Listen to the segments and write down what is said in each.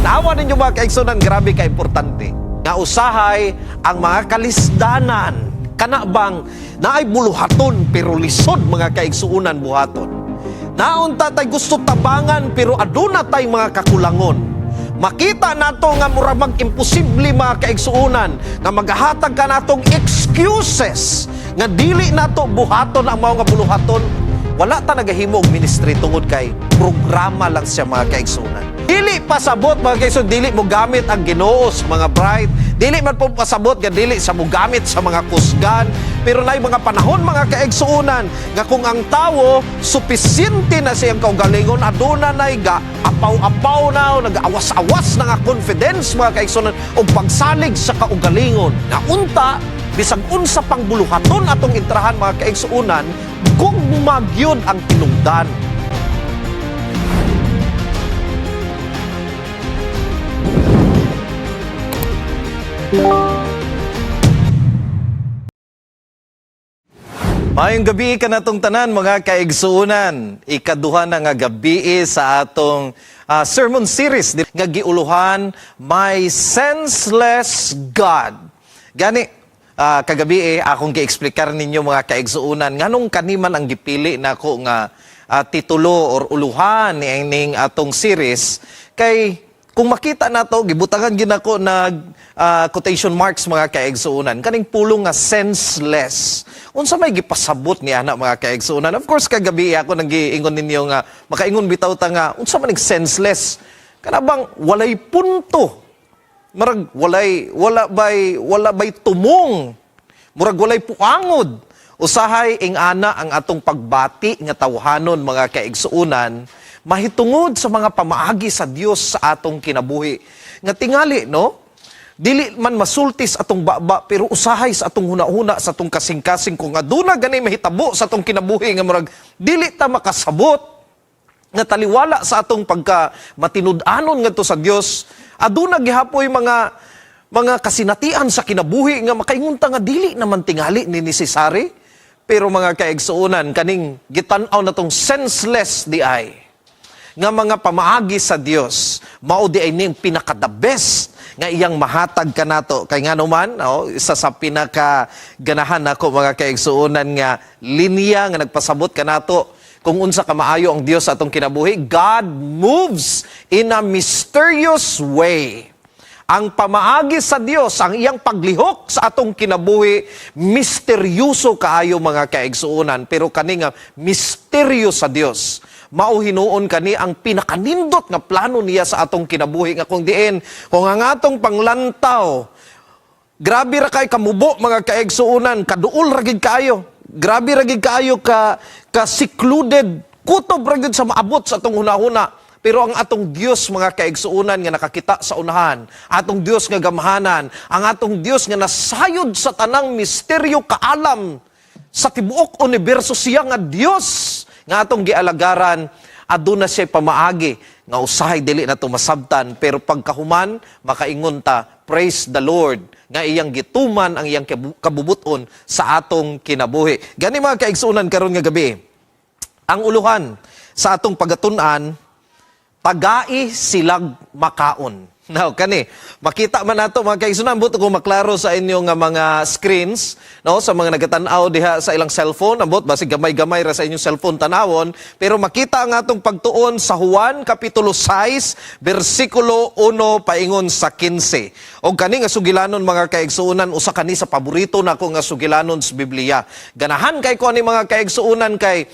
Tanawa ninyo, mga kaigsunan, grabe ka importante nga usahay ang mga kalisdanan, kana bang naay buluhaton pero lisod, mga kaigsuunan, buhaton. Naunta tay gusto tabangan pero aduna tay mga kakulangon. Makita nato nga mura mag imposible, mga kaigsuunan, nga magahatag ka natong excuses nga dili nato buhaton ang mga buluhaton. Wala ta nagahimo og ministry tungod kay programa lang siya, mga kaigsuunan. Dili pasabot, mga kaigsuonan, dili mo gamit ang Ginoo sa mga bride. Dili man po pasabot nga dili sa mo gamit sa mga kusgan. Pero nay mga panahon, mga kaigsuonan, nga kung ang tawo supisiyente na siyang kaugalingon, aduna nay ga apaw-apaw na o nag-awas-awas na nga confidence, mga kaigsuonan, o pagsalig sa kaugalingon. Nga unta bisag unsa pang buluhaton atong intrahan, mga kaigsuonan, gugma gyud ang tinungdan. Maayong gabi kanatong tanan, mga kaigsuonan. Ikaduha na nga gabi sa atong sermon series nga giuluhan "My Senseless God". Gani kagabi akong gi-explikar ninyo, mga kaigsuonan, nganong kaniman ang gipili nako nga titulo or uluhan ni ning atong series, kay kung makita nato, gibutangan gid nako nag quotation marks, mga kaigsuonan, kaning pulong nga "senseless". Unsa may gipasabot ni ana, mga kaigsuonan? Of course, kagabi ako nang giingon ninyo nga makaingon bitaw ta nga unsa man ning senseless? Kana bang walay punto? Marag walay wala bay tumong. Murag walay puangod. Usahay ing-ana ang atong pagbati nga tawhanon, mga kaigsuonan, mahitungod sa mga pamaagi sa Dios sa atong kinabuhi. Nga tingali, no? Dili man masulti sa atong baba pero usahay sa atong huna-huna, sa atong kasing-kasing, kung aduna gani mahitabo sa atong kinabuhi nga murag dili ta makasabot nga taliwala sa atong pagka matinud-anon ngadto sa Dios, aduna gihapoy mga kasinatian sa kinabuhi nga makaingon ta nga dili naman tingali ni necessary. Pero mga kaigsuonan, kaning gitan-aw natong senseless di ay nga mga pamaagi sa Dios, mao di ay ning pinaka the best nga iyang mahatag kanato. Kay ngano man, oh, isa sa pinaka ganahan nako, mga kaigsuonan, nga linya nga nagpasabot kanato kung unsa ka maayo ang Dios sa atong kinabuhi: "God moves in a mysterious way." Ang pamaagi sa Dios, ang iyang paglihok sa atong kinabuhi, misteryoso kaayo, mga kaigsuonan, pero kani nga misteryo sa Dios, mao hinuon kani ang pinakanindot nga plano niya sa atong kinabuhi, nga kung diin kung ang atong panglantaw, grabe ra kay kamubo, mga kaigsuonan, kaduol ra gid kaayo. Grabe ra gid kaayo ka secluded, kutob ra gid sa maabot sa atong hunahuna. Pero ang atong Dios, mga kaigsuonan, nga nakakita sa unahan, atong Dios nga gamhanan, ang atong Dios nga nasayod sa tanang misteryo kaalam sa tibuok universo, siya nga Dios nga atong gialagaran, aduna siya pamaagi nga usahay dili na masabtan, pero pagkahuman makaingon ta, "Praise the Lord," nga iyang gituman ang iyang kabubuton sa atong kinabuhi. Gani, mga kaigsuonan, karon nga gabi, ang uluhan sa atong pagatun-an, "Tagai Silag Makaon". Now, kani, makita man nato, mga kaigsuonan, buto kung maklaro sa inyong nga mga screens, no, sa mga nagatan-aw diha sa ilang cellphone, ambot basig gamay-gamay ra sa inyong cellphone tanawon, pero makita ang atong pagtuon sa Juan kapitulo 6 bersikulo 1 paingon sa 15. Og kani nga sugilanon, mga kaigsuonan, usa kani sa paborito nako nga sugilanon sa Biblia. Ganahan kay ko ani, mga kaigsuonan, kay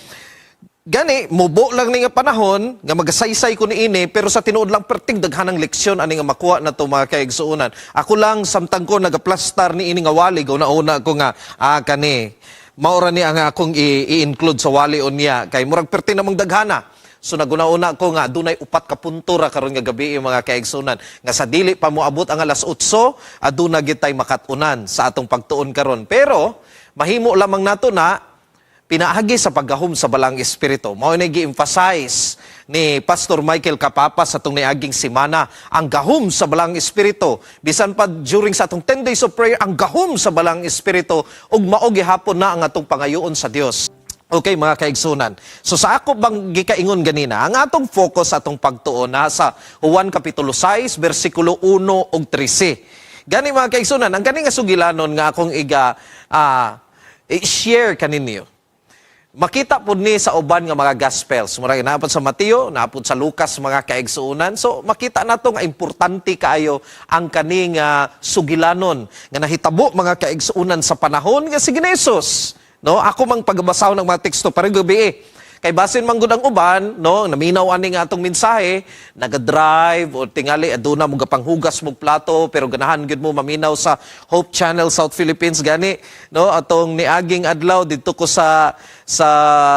gani, mubo lang ni nga panahon nga magasaysay ko niini, pero sa tinuod lang perting daghanang leksyon ani nga makuha na to, mga kaigsuonan. Ako lang, samtang ko nagaplastar ni ini nga wali, una-una ko nga kani maura ni ang akong i-include sa wali unya kay murag perting namang daghana. So naguna-una ko nga dunay upat ka punto ra karon nga gabi, mga kaigsuonan, nga sa dili pa moabot ang alas 8, aduna gid tay makat-unan sa atong pagtuon karon. Pero mahimo lamang nato na pinaagi sa paggahom sa Balaang Espiritu. Mao ni gi-emphasize ni Pastor Michael Kapapa sa atong niaging semana ang gahom sa Balaang Espiritu. Bisan pa during sa atong 10 days of prayer, ang gahom sa Balaang Espiritu, ug mao gihapon na ang atong pangayoon sa Dios. Okay, mga kaigsunan. So sa ako bang gikaingon ganina, ang atong focus, atong pagtuon nasa Juan Kapitulo 6 bersikulo 1 ug 13. Gani, mga kaigsunan, ang kani nga sugilanon nga akong iga i-share kaninyo, makita pud ni sa uban nga mga Gospels. Murag naa pod sa Mateo, naa pod sa Lucas, mga kaigsuonan. So makita nato nga importante kaayo ang kaning sugilanon nga nahitabo, mga kaigsuonan, sa panahon nga si Jesus. No, ako mang pagbasaw ng mga teksto para gabi eh. Kay basin man gud ang uban, no, naminaw ani nga atong mensahe, naga-drive o tingali aduna mo gapanghugas mo plato pero ganahan gyud mo maminaw sa Hope Channel South Philippines. Gani, no, atong niaging adlaw didto ko sa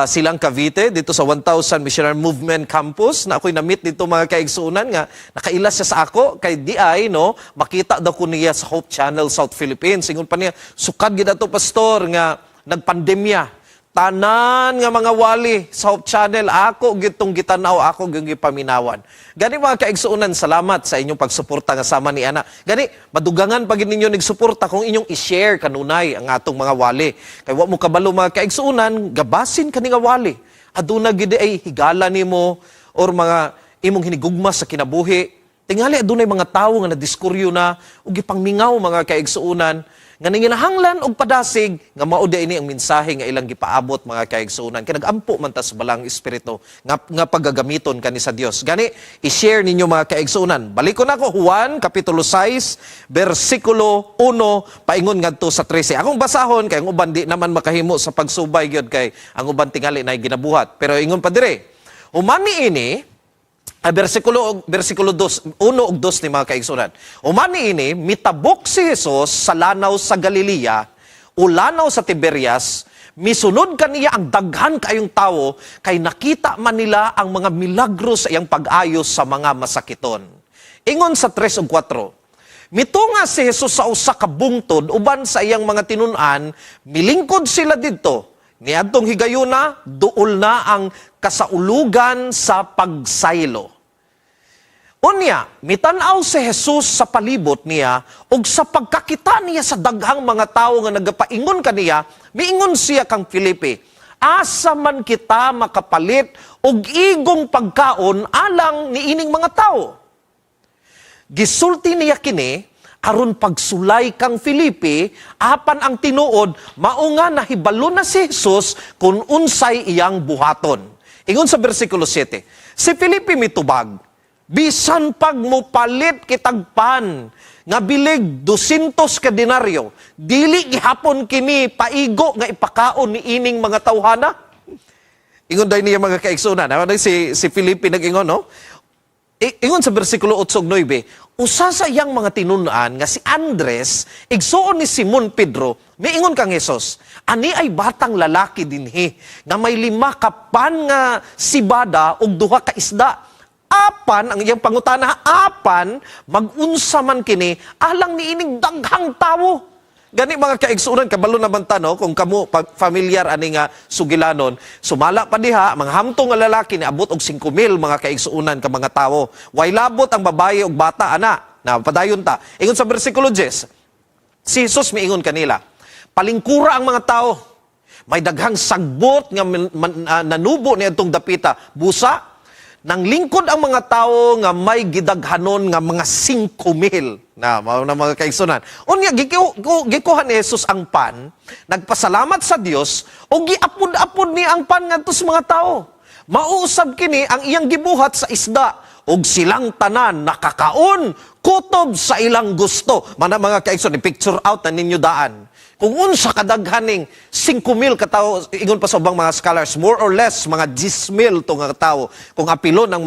Silang, Cavite, didto sa 1000 Missionary Movement Campus na ako'y na-meet didto, mga kaigsuonan, nga nakaila siya sa ako kay di ay, no, makita daw ko niya sa Hope Channel South Philippines. Ingon pa niya, "Sukad gid ato, Pastor, nga nagpandemya, tanan nga mga wali sa Hope Channel, ako gitong gitanaw, ako gyud gipaminawan." Gani, mga kaigsuonan, salamat sa inyong pagsuporta nga sama ni ana. Gani, madugangan pa gid ninyo nagsuporta kung inyong i-share kanunay ang atong mga wali. Kay wa mo kabalo, mga kaigsuonan, gabasin kani nga wali. Aduna gid ay higala nimo or mga imong hinigugma sa kinabuhi. Tingali adunay mga tawo nga nadiskuryo na ug gipangmingaw, mga kaigsuonan, nga nanginahanglan og padasig nga mao di ini ang mensahe nga ilang gipaabot, mga kaigsuonan, kay nagampo man ta sa Balaang Espiritu nga paggagamiton kani sa Dios. Gani i-share ninyo, mga kaigsuonan. Balikon ako, Juan Kapitulo 6 bersikulo 1 paingon ngadto sa 13. Akong basahon kay ang uban di naman makahimo sa pagsubay gyud, kay ang uban tingali na ginabuhat. Pero ingon pa dire, human niini, bersikulo 2, 1 ug 2 ni, mga kaigsunan. Human niini, mitabok si Jesus sa lanaw sa Galilea o lanaw sa Tiberias, misunod kaniya ang daghan kayong tawo kay nakita man nila ang mga milagro sa iyang pag-ayos sa mga masakiton. Ingon sa 3 ug 4, mitunga si Jesus sa usa ka bungtod uban sa iyang mga tinun-an, milingkod sila didto. Niadtong higayuna, duol na ang kasaulugan sa pagsaylo. Unya, mitanaw si Jesus sa palibot niya ug sa pagkakita niya sa daghang mga tawo nga nagapaingon kaniya, miingon siya kang Felipe, "Asa man kita makapalit og igong pagkaon alang niining mga tawo?" Gisulti niya kini aron pagsulay kang Felipe, apan ang tinuod mao nga nahibalo na si Jesus kung unsay iyang buhaton. Ingon sa bersikulo 7, si Felipe mitubag, "Bisan pag mopalit kitag pan nga bilig 200 ka denaryo, dili gihapon kini paigo nga ipakaon ni ining mga tawhana." Ingon dahil niya, mga kaigsunan. Ano si Felipe nag-ingon, no? Ingon sa bersikulo 8 ug 9, usa sa iyang mga tinun-an nga si Andres, igsuon ni Simon Pedro, miingon kang Jesus, "Ani ay batang lalaki dinhi nga may lima ka pan nga sibada ug duha ka isda. Apan," ang iyang pangutana, "apan magunsa man kini alang niining daghang tawo?" Gani, mga kaigsunan, kabalo naman ta, no, kung kamo familiar ani nga sugilanon, sumala pa diha, mga hamtong nga lalaki ni abot og 5,000, mga kaigsuunan, ka mga tawo. Way labot ang babaye ug bata ana. Na padayon ta. Ingon sa bersikulo 10, si Jesus miingon kanila, "Palingkura ang mga tao." May daghang sagbot nga nanubo ni adtong dapita. Busa, nang lingkod ang mga tao nga may gidaghanon nga mga 5,000. Na, mao na, mga kaigsunan. Unya, gikuha ni Jesus ang pan, nagpasalamat sa Dios, o giapod-apod ni ang pan ngadto sa mga tao. Mao usab kini ang iyang gibuhat sa isda, ug silang tanan nakakaon kutob sa ilang gusto. Mana, mga kaigsoon, i-picture out na ninyo daan. Kung unsa kadaghaning 5,000 ka tawo, ingon pa sa ubang mga scholars, more or less mga 10,000 to nga tawo kung apilon ng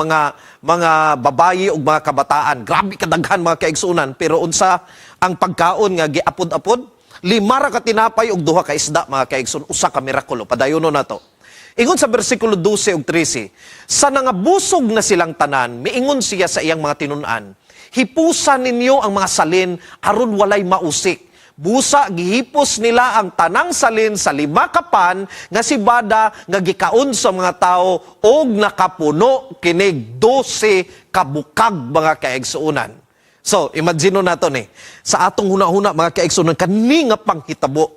mga babayi ug mga kabataan. Grabe kadaghan, mga kaigsunan, pero unsa ang pagkaon nga giapod-apod? Lima ra ka tinapay ug duha ka isda, mga kaigsoon, usa ka mirakulo. Padayono na to. Ingon sa bersikulo 12 ug 13, sa nangabusog na silang tanan, miingon siya sa iyang mga tinun-an, "Hipusa ninyo ang mga salin aron walay mausik." Busa gihipos nila ang tanang salin sa lima ka pan nga sibada nga gikaon sa mga tao og nakapuno kinig 12 kabukag, mga kaigsuonan. So, imagine nato ni sa atong huna-huna, mga kaigsuonan, kani nga panghitabo.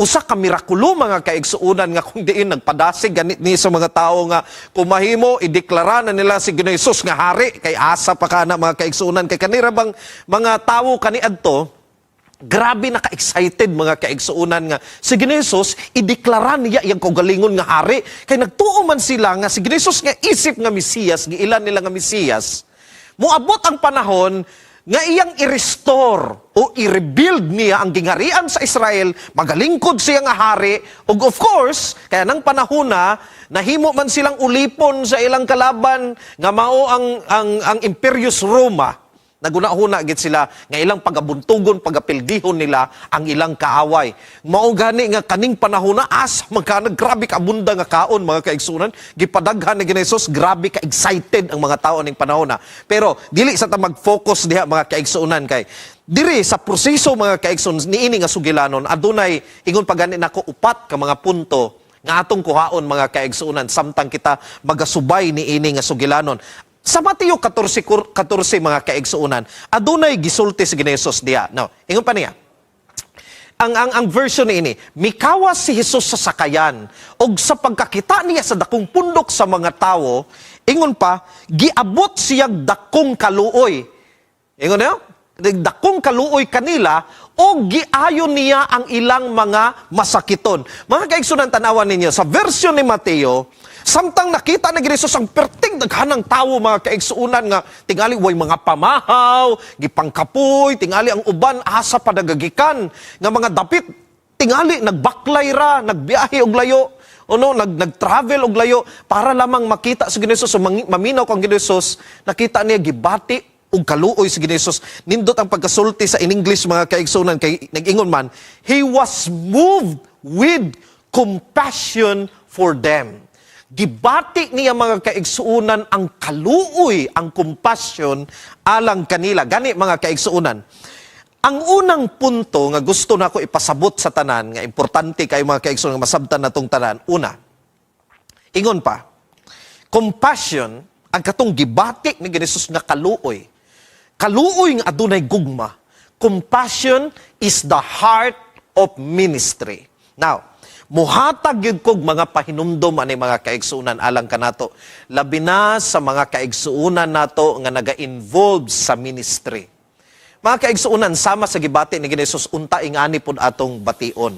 Usa ka mirakulo, mga kaigsuonan, nga kung diin nagpadasig ganit ni sa mga tawo nga kung mahimo ideklara na nila si Ginoong Hesus nga hari, kay asa pa kana, mga kaigsuonan, kay kanira bang mga tawo kaniadto grabe naka-excited, mga kaigsuonan, nga si Ginoong Hesus ideklara niya iyang kaugalingon nga hari, kay nagtuo man sila nga si Ginoong Hesus nga isip nga Mesiyas, giilan nila nga Mesiyas, moabot ang panahon nga iyang i-restore o i-rebuild niya ang gingharian sa Israel, magalingkod siya nga hari, ug of course, kaya nang panahon na nahimo man silang ulipon sa ilang kalaban nga mao ang Imperius Roma, nagunahuna gid sila nga ilang pagabuntugon, pagapildihon nila ang ilang kaaway. Mao gani nga kaning panahon na asa magkana grabe ka abunda nga kaon, mga kaigsunan, gipadaghan ni Jesus, grabe ka excited ang mga tao ning panahon na. Pero dili sa ta mag-focus diha, mga kaigsunan, kay diri sa proseso, mga kaigsunan, niini nga sugilanon, adunay, ingon pa gani nako, upat ka mga punto nga atong kuhaon, mga kaigsunan, samtang kita magasubay niini nga sugilanon. Sa Mateo 14, 14, mga kaigsuonan, adunay gisulti si Ginoong diha. No, ingon pa niya. Ang version niini, mikawas si Jesus sa sakayan ug sa pagkakita niya sa dakong pundok sa mga tawo, ingon pa, giabot siyang dakong kaluoy. Ingon niya, dakong kaluoy kanila o giayon niya ang ilang mga masakiton. Mga kaigsunan, tanawan ninyo, sa version ni Mateo, samtang nakita ni Jesus ang perting daghanang tawo, mga kaigsuunan, nga tingali way mga pamahaw, gipangkapoy, tingali ang uban asa pa nagagikan nga mga dapit, tingali nagbaklay ra, nagbiyahe og layo o no, nag-travel og layo para lamang makita si Ginoo Jesus. So, maminaw kang Ginoo Jesus, nakita niya, gibati og kaluoy si Ginoo Jesus. Nindot ang pagkasulti sa in English, mga kaigsunan, kay nag-ingon man, he was moved with compassion for them. Gibati niya, mga kaigsuunan, ang kaluoy, ang compassion alang kanila. Gani, mga kaigsuunan, ang unang punto nga gusto nako ipasabot sa tanan, nga importante kayo, mga kaigsuunan, nga masabtan natong tanan. Una, ingon pa, compassion, ang katong gibati ni Jesus nga kaluoy. Kaluoy nga adunay gugma. Compassion is the heart of ministry. Now, muhatag gyud kog mga pahinumdom ani, mga kaigsuonan, alang kanato. Labi na sa mga kaigsuonan nato nga naga-involve sa ministry. Mga kaigsuonan, sama sa gibati ni Jesus, unta ingani pod atong bation.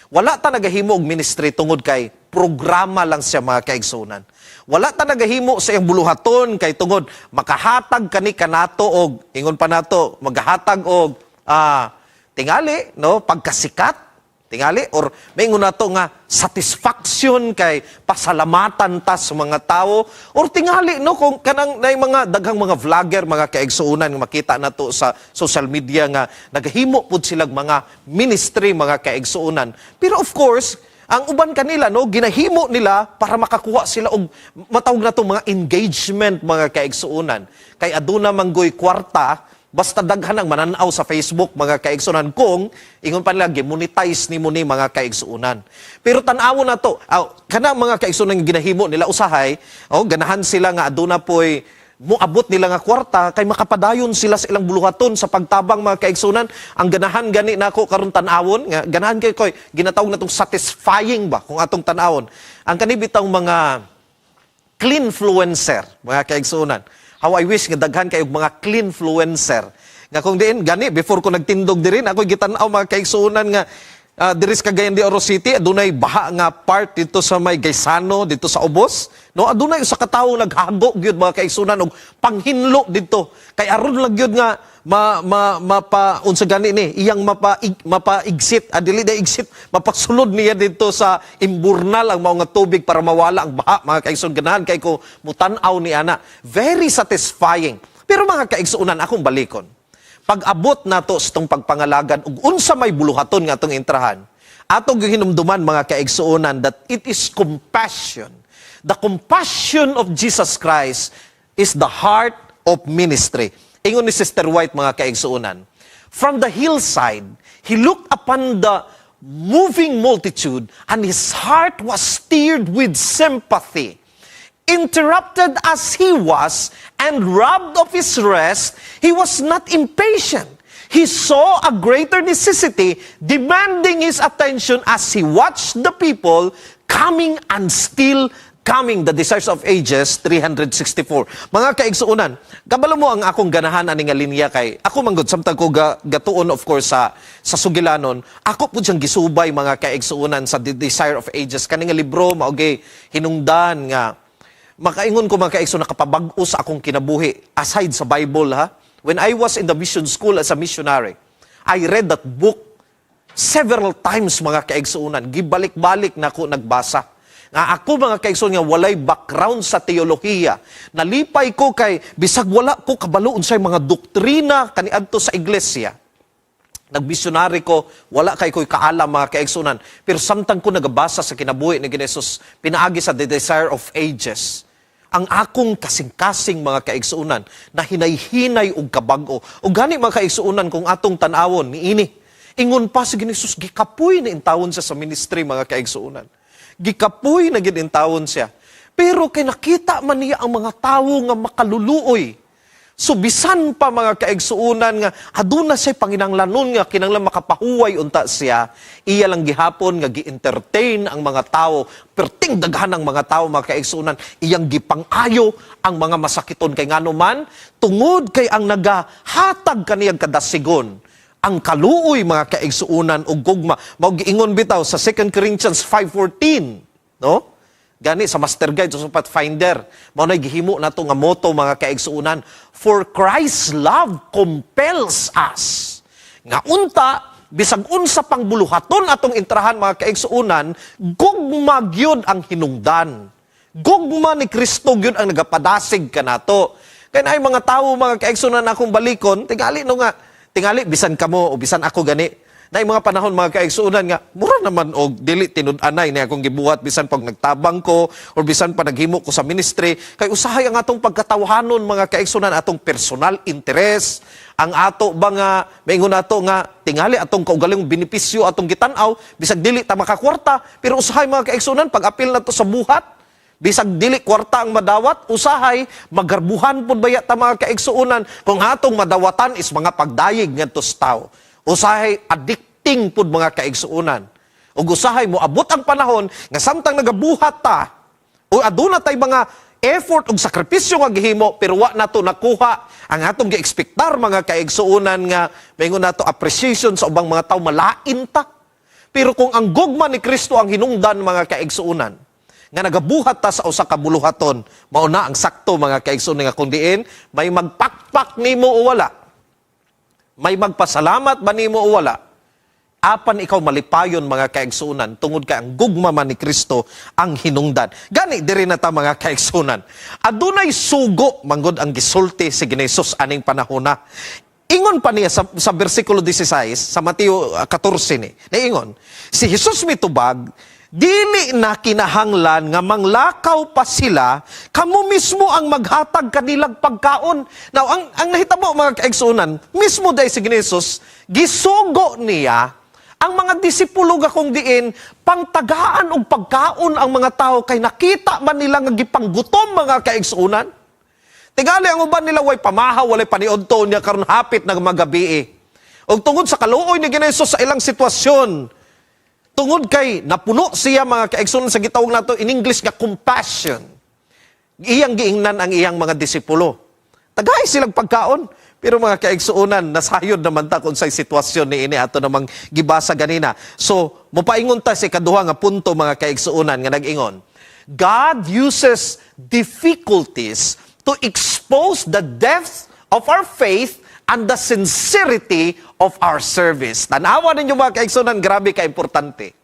Wala ta nagahimo og ministry tungod kay programa lang siya, mga kaigsuonan. Wala ta nagahimo sa iyang buluhaton kay tungod makahatag kani kanato og, ingon pa nato, magahatag og tingali no pagkasikat tingali or maingon nato nga satisfaction kay pasalamatan ta sa mga tao, or tingali no kung kanang nay mga daghang mga vlogger, mga kaigsuonan, nga makita nato sa social media nga nagahimo pud silag mga ministry, mga kaigsuonan. Pero of course, ang uban kanila no ginahimo nila para makakuha sila og matawag nato mga engagement, mga kaigsuonan, kay aduna manggoy kwarta basta daghan ang mananaw sa Facebook, mga kaigsuonan, kung ingon pa nila gimonetize nimo ni, mga kaigsuonan. Pero tan-awon na to, aw, kana, mga kaigsuonan, nga ginahimo nila usahay, oh, ganahan sila nga aduna poy moabot nila nga kwarta kay makapadayon sila sa ilang buluhaton sa pagtabang, mga kaigsunan. Ang ganahan gani nako karon tan-awon nga ganahan kay koy ginatawag natong satisfying ba kung atong tan-awon ang kanibitang mga cleanfluencer, mga kaigsunan. How I wish nga daghan kayo mga cleanfluencer. Nga kung diin, gani, before ko nagtindog dirin, ako gitan-aw, mga kaigsunan, nga diri sa Cagayan de Oro City, adunay baha nga part dito sa may Gaisano, dito sa Ubos. No, adunay usa ka tawo naghago gyud, mga kaigsunan, og panghinlo dito. Kay aron lang gyud nga ma, ma mapa unsa gani ni iyang mapa exit, dili na exit, mapasulod niya dito sa imburnal ang mao nga tubig para mawala ang baha, mga kaigsuon. Ganahan kay ko mutan-aw ni ana, very satisfying. Pero mga kaigsuonan, akong balikon, pag-abot nato sa itong pagpangalagad ug unsa may buluhaton nga atong intrahan, atong gihinumduman, mga kaigsuonan, that it is compassion. The compassion of Jesus Christ is the heart of ministry. Ingon ni Sister White, mga kaigsuonan, from the hillside, he looked upon the moving multitude and his heart was stirred with sympathy. Interrupted as he was and robbed of his rest, he was not impatient. He saw a greater necessity demanding his attention as he watched the people coming and still coming. The Desires of Ages 364. Mga kaigsuonan, kabalo mo ang akong ganahan ani nga linya kay ako manggod samtang ko gatuon, of course, sa sugilanon, ako pud siyang gisubay, mga kaigsuonan, sa The Desire of Ages. Kani nga libro mao gyud hinungdan nga makaingon ko, mga kaigsuonan, nakapabag-o sa akong kinabuhi aside sa Bible, ha. When I was in the mission school as a missionary, I read that book several times, mga kaigsuonan. Gibalik-balik na ako nagbasa. Nga ako, mga kaigsuonan, nga walay background sa teolohiya, nalipay ko kay bisag wala ko kabalo unsay mga doktrina kaniadto sa iglesia. Nagmisyonary ko, wala kay ko'y kaalam, mga kaigsuonan. Pero samtang ko nagabasa sa kinabuhi ni Jesus, pinaagi sa The Desire of Ages, ang akong kasing-kasing, mga kaigsuonan, na hinay-hinay og kabag-o. Ug gani, mga kaigsuonan, kung atong tan-awon niini, ingon pa si Jesus, gikapoy na intawon siya sa ministry, mga kaigsuonan. Gikapoy na gid intawon siya. Pero kay nakita man niya ang mga tawo nga makaluluoy. So bisan pa, mga kaigsuonan, nga aduna siya panginanglanon nga kinanglan makapahuway unta siya, iya lang gihapon nga gi-entertain ang mga tao, perting daghan ang mga tao, mga kaigsuonan, iyang gipang-ayo ang mga masakiton kay ngano man tungod kay ang nagahatag kaniyang kadasigon ang kaluoy, mga kaigsuonan, ug gugma. Mao giingon bitaw sa 2 Corinthians 5:14, no? Gani sa Master Guide sa Pathfinder, mao na gihimo nato nga motto, mga kaigsuonan, "For Christ's love compels us." Nga unta bisag unsa pang buluhaton atong intrahan, mga kaigsuonan, gugma gyud ang hinungdan. Gugma ni Kristo gyud ang nagapadasig kanato. Kay naay mga tawo, mga kaigsuonan, akong balikon, tingali no nga, tingali bisan kamo o bisan ako gani, na mga panahon, mga kaigsuonan, nga mura naman og dili tinud-anay ni akong gibuhat bisan pag nagtabang ko or bisan pa naghimo ko sa ministry, kay usahay ang atong pagkatawhanon, mga kaigsuonan, atong personal interest, ang ato ba nga maingon nato nga tingali atong kaugalingong benepisyo atong gitan-aw bisag dili ta makakwarta. Pero usahay, mga kaigsuonan, pag apil nato sa buhat, bisag dili kwarta ang madawat, usahay magarbuhan pud baya ta, mga kaigsuonan, kung atong madawatan is mga pagdayeg ngadto sa tao. Usahay addicting pud, mga kaigsuonan. Ug usahay mo abot ang panahon nga samtang nagabuhat ta o aduna tay mga effort ug sakripisyo nga gihimo, pero wa nato nakuha ang atong gi-ekspektar, mga kaigsuonan, nga maingon nato appreciation sa ubang mga tao, malain ta. Pero kung ang gugma ni Kristo ang hinungdan, mga kaigsuonan, nga nagabuhat ta sa usa ka buluhaton, mao na ang sakto, mga kaigsuonan, nga kung diin may magpakpak nimo o wala, may magpasalamat ba nimo o wala, apan ikaw malipayon, mga kaigsuonan, tungod kay ang gugma man ni Kristo ang hinungdan. Gani diri na ta, mga kaigsuonan. Adunay sugo manggod ang gisulti si Jesus aning panahona. Ingon pa niya sa bersikulo 16 sa Mateo 14 ni. Niingon, si Jesus mitubag, "Dili na kinahanglan nga manglakaw pa sila, kamo mismo ang maghatag kanilang pagkaon." Now, ang nahitabo, mga kaigsuonan, mismo dahil si Jesus, gisugo niya ang mga disipulo nga kung diin pangtagaan og pagkaon ang mga tao kay nakita man nila nga gipanggutom, mga kaigsuonan. Tingali ang uban nila way pamahaw, walay paniudto niya karon hapit na magabii. Og tungod sa kaluoy ni Jesus sa ilang sitwasyon, tungod kay napuno siya, mga kaigsuonan, sa gitawag nato in English nga compassion, iyang giingnan ang iyang mga disipulo. Tagay silang pagkaon. Pero mga kaigsuonan, nasayod naman ta kung sa sitwasyon ni ini ato namang gibasa ganina. So, mopaingon ta sa ikaduha nga punto, mga kaigsuonan, nga nag-ingon, God uses difficulties to expose the depth of our faith and the sincerity of our service. Tanawa ninyo, mga kaigsuonan, grabe ka-importante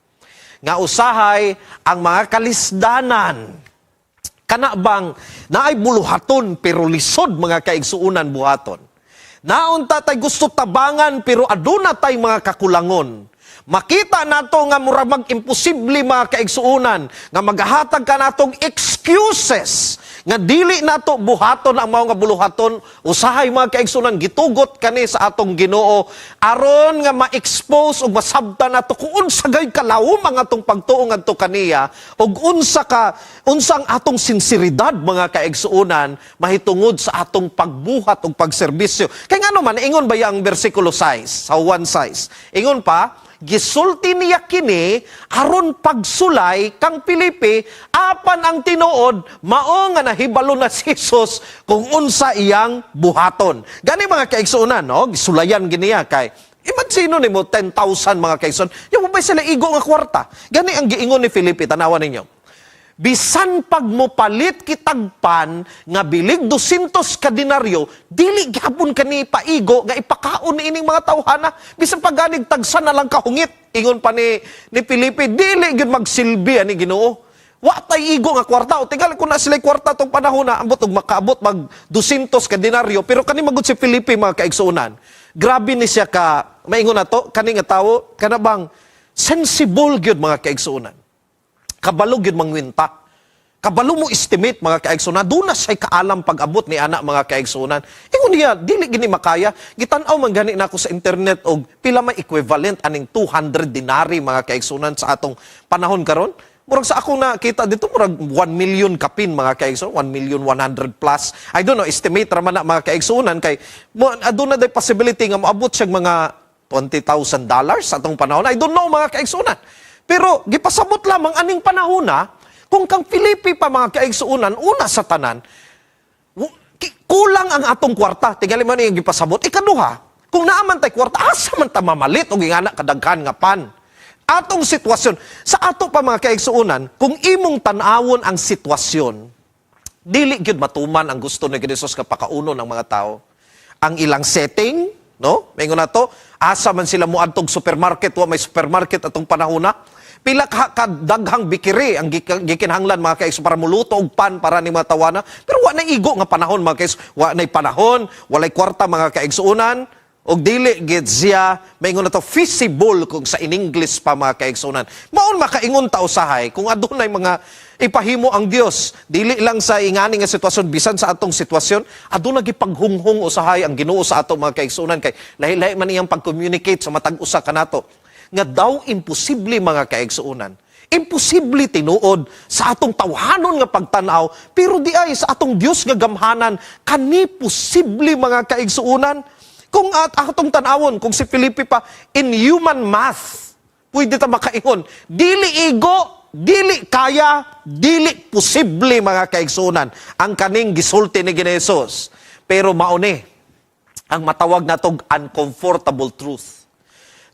nga usahay ang mga kalisdanan, kana bang naay buluhaton pero lisod, mga kaigsuonan, buhaton. Naunta tay gusto tabangan pero aduna tay mga kakulangon. Makita nato nga mura mag imposible, mga kaigsuonan, nga maghahatag ka natong excuses. Nga dili nato buhaton ang mao nga buluhaton, usahay, mga kaigsunan, gitugot kani sa atong Ginoo aron nga ma-expose ug masabtan nato kung unsa gay kalawom ang atong pagtuo ngadto kaniya ug unsa ang atong sinseridad, mga kaigsuonan, mahitungod sa atong pagbuhat ug pagserbisyo. Kay ngano man ingon ba ang bersikulo 6 sa 1:6? Ingon pa, gisulti niya kini aron pagsulay kang Felipe, apan ang tinuod mao nga nahibalo na si Jesus kung unsa iyang buhaton. Gani, mga kaigsuonan, no, gisulayan giniya kay imagine nimo 10,000, mga kaigsuon. Yung ba sila igo nga kwarta? Gani ang giingon ni Felipe, tanawan ninyo. Bisan pag mopalit kitag pan nga bilig 200 ka denaryo, dili gyapon kani paigo nga ipakaon ni ining mga tawhana. Bisan pag ganig tagsa na lang kahungit, ingon pa ni Felipe, dili gyud magsilbi ani Ginoo. Wa tay igo nga kwarta. O tingali kung na sila kwarta tong panahon na ambot og makaabot mag 200 ka denaryo, pero kani magud si Felipe, mga kaigsuonan. Grabe ni siya ka maingon nato kani nga tawo kana bang sensible gyud, mga kaigsuonan. Kabalo gyud mangwinta. Kabalo mo estimate, mga kaigsunan. Doon na siya'y kaalam pag-abot ni anak, mga kaigsunan. Ingon niya, dili gini makaya. Gitan-aw man gani nako sa internet og pila may equivalent aning 200 denarii, mga kaigsunan, sa atong panahon karon. Murag sa akong nakita dito, murag 1 million kapin, mga kaigsunan, 1 million 100 plus. I don't know, estimate ra man na, mga kaigsunan, kay mo aduna day possibility nga moabot siya mga $20,000 sa atong panahon. I don't know, mga kaigsunan. Pero gipasabot lamang aning panahon na kung kang Felipe pa, mga kaigsuonan, una sa tanan, kulang ang atong kwarta. Tingali man yung gipasabot. Ikaduha, kung naaman tay kwarta, asa man ta mamalit og ingana kadaghan nga pan? Atong sitwasyon, sa ato pa, mga kaigsuonan, kung imong tan-awon ang sitwasyon, dili gyud matuman ang gusto ni Jesus nga pakaunon ng mga tao. Ang ilang setting, no? Maingon na to, asa man sila moadtog supermarket, wa may supermarket atong panahon na. Pila ka kadaghang bakery ang gikinahanglan, mga kaigso, para muluto og pan para ni mga tawana. Pero wa na igo nga panahon, mga kaigso, wa nay panahon, walay kwarta, mga kaigsuonan, og dili gid siya maingon na to feasible kung sa in English pa, mga kaigsuonan. Maon makaingon ta usahay kung adunay mga ipahimo ang Dios, dili lang sa ingani nga sitwasyon, bisan sa atong sitwasyon, aduna gipaghunghong usahay ang Ginoo sa ato, mga kaigsuonan, kay lahi-lahi man iyang pag-communicate sa matag usa kanato nga daw imposible, mga kaigsuonan. Imposible tinuod sa atong tawhanon nga pagtan-aw, pero di ay sa atong Dios nga gamhanan kani posible, mga kaigsuonan. Kung at atong tan-awon, kung si Felipe pa, in human math, pwede ta makaingon, dili igo, dili kaya, dili posible, mga kaigsuonan, ang kaning gisulti ni Ginesos. Pero mauni, ang matawag natog uncomfortable truth.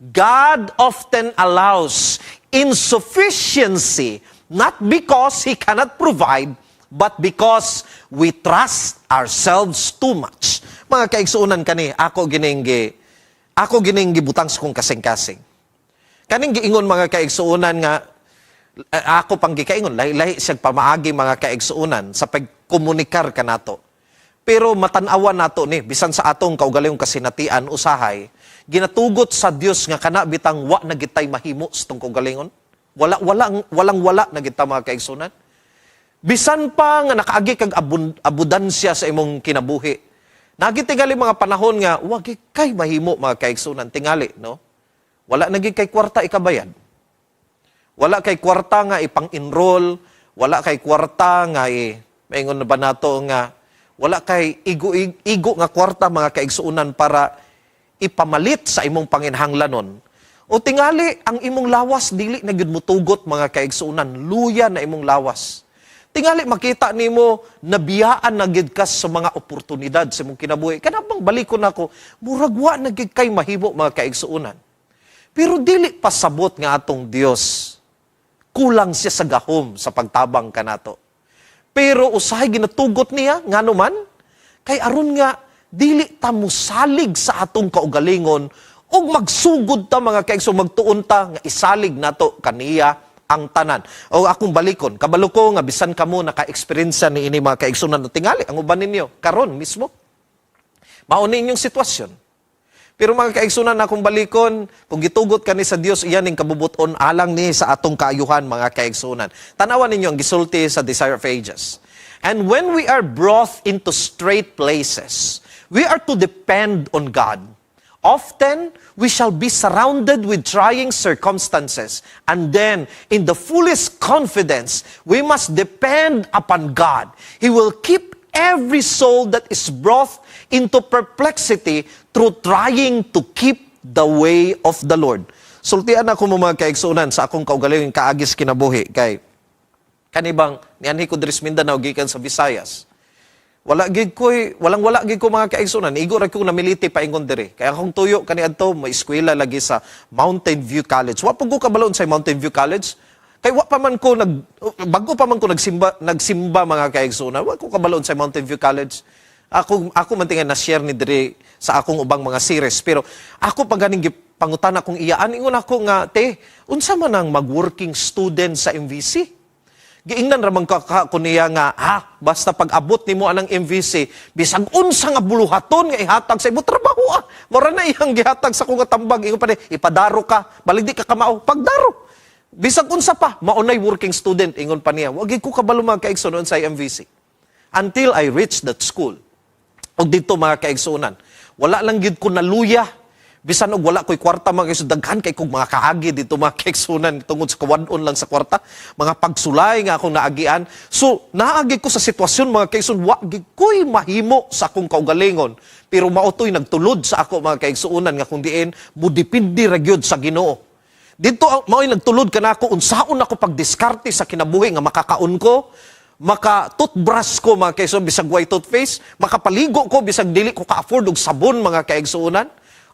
God often allows insufficiency not because He cannot provide, but because we trust ourselves too much. Mga kaigsuonan, kani, ako gining gibutang sa kong kasing-kasing. Kaning giingon, mga kaigsuonan, nga ako pang gikaingon, lahi-lahi siya pamaagi, mga kaigsuonan, sa pagkomunikar kanato. Pero matanawan nato ni bisan sa atong kaugalingong kasinatian usahay, ginatugot sa Dios nga kana bitang wa na gitay mahimo sa tong kaugalingon. Wala walang walang wala na gita, mga kaigsuonan. Bisan pa nga nakaagi kag abundansya sa imong kinabuhi. Nagi tingali mga panahon nga wa gid kay mahimo, mga kaigsuonan, tingali, no? Wala na gid kay kwarta ikabayad. Wala kay kwarta nga ipang-enroll, wala kay kwarta nga maingon na ba nato nga wala kay igo, igo nga kwarta, mga kaigsuonan, para ipamalit sa imong panginhanglanon. O tingali ang imong lawas dili na gyud motugot, mga kaigsuonan, luya na imong lawas. Tingali makita nimo nabiyaan na gid ka sa mga oportunidad sa imong kinabuhi. Kana bang balikon nako, murag wa na gid kay mahimo, mga kaigsuonan. Pero dili pasabot nga atong Dios kulang siya sa gahom sa pagtabang kanato. Pero usahay ginatugot niya ngano man kay aron nga dili ta mosalig sa atong kaugalingon ug magsugod ta, mga kaigso, magtuon ta nga isalig nato kaniya ang tanan. O akong balikon, kabalo ko nga bisan kamo naka-experience ni ini, mga kaigsunan, tingali ang uban ninyo karon mismo. Mao ni inyong sitwasyon. Pero mga kaigsunan, akong balikon, kung gitugot kani sa Dios, iyan ning kabubuton alang ni sa atong kaayuhan, mga kaigsunan. Tanawan ninyo ang gisulti sa Desire of Ages. "And when we are brought into strait places, we are to depend on God. Often, we shall be surrounded with trying circumstances, and then, in the fullest confidence, we must depend upon God. He will keep every soul that is brought into perplexity through trying to keep the way of the Lord." Sultian ako mo, mga kaigsunan, sa akong kaugalingon kaagis kinabuhi kay kanibang nianhi ko diri sa Mindanao gikan sa Visayas. Wala gid ko, walang wala gid ko, mga kaigsunan. Igo ra ko namiliti paingon diri. Kaya akong tuyo kaniadto may eskwela lagi sa Mountain View College. Wa pud ko kabalo sa Mountain View College. Kay wa pa man ko nag bago pa man ko nagsimba, mga kaigsunan. Wa ko kabalo sa Mountain View College. Ako man tingali na share ni diri sa akong ubang mga series, pero ako pa ganing pangutan akong iyaan, ingon ako nga, "Te, unsa man ang mag-working student sa MVC?" Giingnan ra man ka ko niya nga, "Ha, basta pag-abot nimo anang MVC, bisag unsa nga buluhaton nga ihatag sa imo, trabaho ah." Mura na iyang gihatag sa akong tambag. Ingon pa ni, "Ipadaro ka, balig di ka kamao, pagdaro. Bisag unsa pa, maunay working student," ingon pa niya. Wa gid ko kabalo, mga kaigsuonan, sa MVC. Until I reached that school. Og dito, mga kaigsuonan, wala lang gid ko naluya. Bisan og wala ko'y kwarta, mga kaigsuonan, daghan kay kog mga kaagi dito, mga kaigsuonan, tungod sa kawadon lang sa kwarta, mga pagsulay nga akong naagian. So, naagi ko sa sitwasyon, mga kaigsuonan, wa gid ko'y mahimo sa akong kaugalingon. Pero mao to'y nagtulod sa ako, mga kaigsuonan, nga kung diin mudepende ra gyud sa Ginoo. Dito mao'y nagtulod kanako unsaon ako pagdiskarte sa kinabuhi nga makakaon ko, maka toothbrush ko, mga kaigsuonan, bisag way toothpaste, makapaligo ko bisag dili ko ka-afford og sabon, mga kaigsuonan.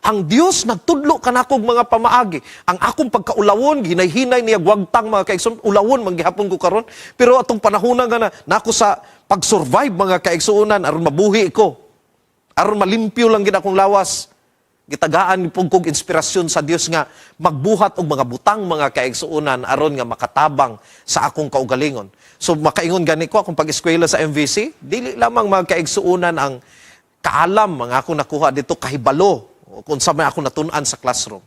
Ang Dios nagtudlo kanako og mga pamaagi. Ang akong pagkaulawon, hinay-hinay niya wagtang, mga kaigsuonan, ulawon man gihapon ko karon. Pero atong panahon nga na nako sa pag-survive, mga kaigsuonan, aron mabuhi ko. Aron malimpyo lang gid akong lawas. Gitagaan pud kog inspirasyon sa Dios nga magbuhat og mga butang, mga kaigsuonan, aron nga makatabang sa akong kaugalingon. So makaingon gani ko, akong pag-eskwela sa MVC, dili lamang, mga kaigsuonan, ang kaalam mga akong nakuha dito, kahibalo o kung sa may ako natun-an sa classroom.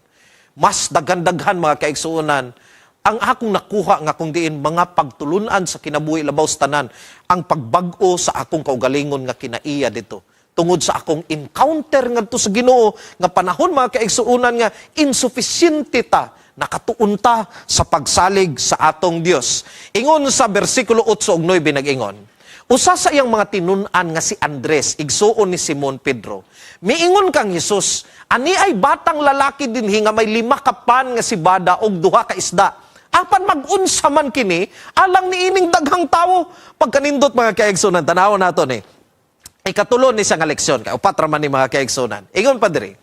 Mas daghan-daghan, mga kaigsuonan, ang akong nakuha nga kung diin mga pagtulunan sa kinabuhi, labaw sa tanan ang pagbag-o sa akong kaugalingon nga kinaiya dito tungod sa akong encounter ngadto sa Ginoo nga panahon, mga kaigsuonan, nga insufficiente ta, nakatuon ta sa pagsalig sa atong Dios. Ingon sa bersikulo 8 ug 9, nag-ingon, "Usa sa iyang mga tinun-an nga si Andres, igsuon ni Simon Pedro, miingon kang Hesus, 'Ani ay batang lalaki dinhi nga may lima ka pan nga sibada og duha ka isda. Apan mag-unsa man kini alang niining daghang tawo?" Pagkanindot, mga kaigsuonan, tanaw nato ni. Ikatulo ni siya nga leksyon, kay upat ra man ni, mga kaigsuonan. Ingon pa diri,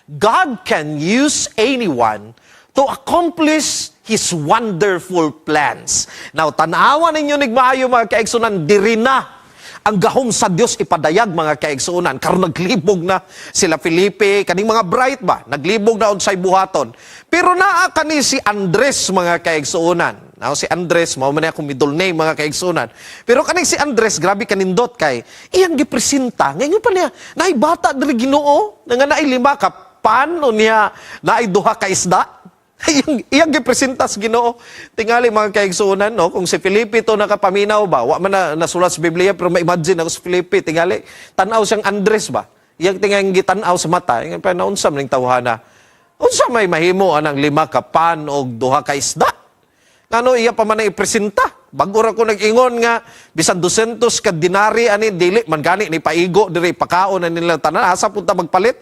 God can use anyone to accomplish His wonderful plans. Now, tanawan ninyo nig maayo, mga kaigsuonan, diri na ang gahom sa Dios ipadayag, mga kaigsuonan. Karon naglibog na sila Felipe, kaning mga bright ba, naglibog na unsay buhaton. Pero naa kani si Andres, mga kaigsuonan. Now, si Andres, mao man akong middle name, mga kaigsuonan. Pero kaning si Andres, grabe kanindot kay iyang gipresenta. Ngayon pa niya, naay bata diri, Ginoo, nga naay lima ka pan o niya naay duha ka isda. Iyang gipresenta sa Ginoo. Tingali, mga kaigsuonan, no, kung si Felipe to nakapaminaw ba, wa man na nasulat sa Biblia, pero ma-imagine ako si Felipe, tingali tan-aw siyang Andres ba. Iyang tingali gitan-aw sa mata, ingon pa na, "Unsa man ning tawhana? Unsa may mahimo anang lima ka pan og duha ka isda? Ngano iya pa man na ipresenta? Bag-o ra ko nag-ingon nga bisan 200 ka dinari ani, dili man gani ni paigo diri, pakaon na nila tanan, asa punta magpalit?"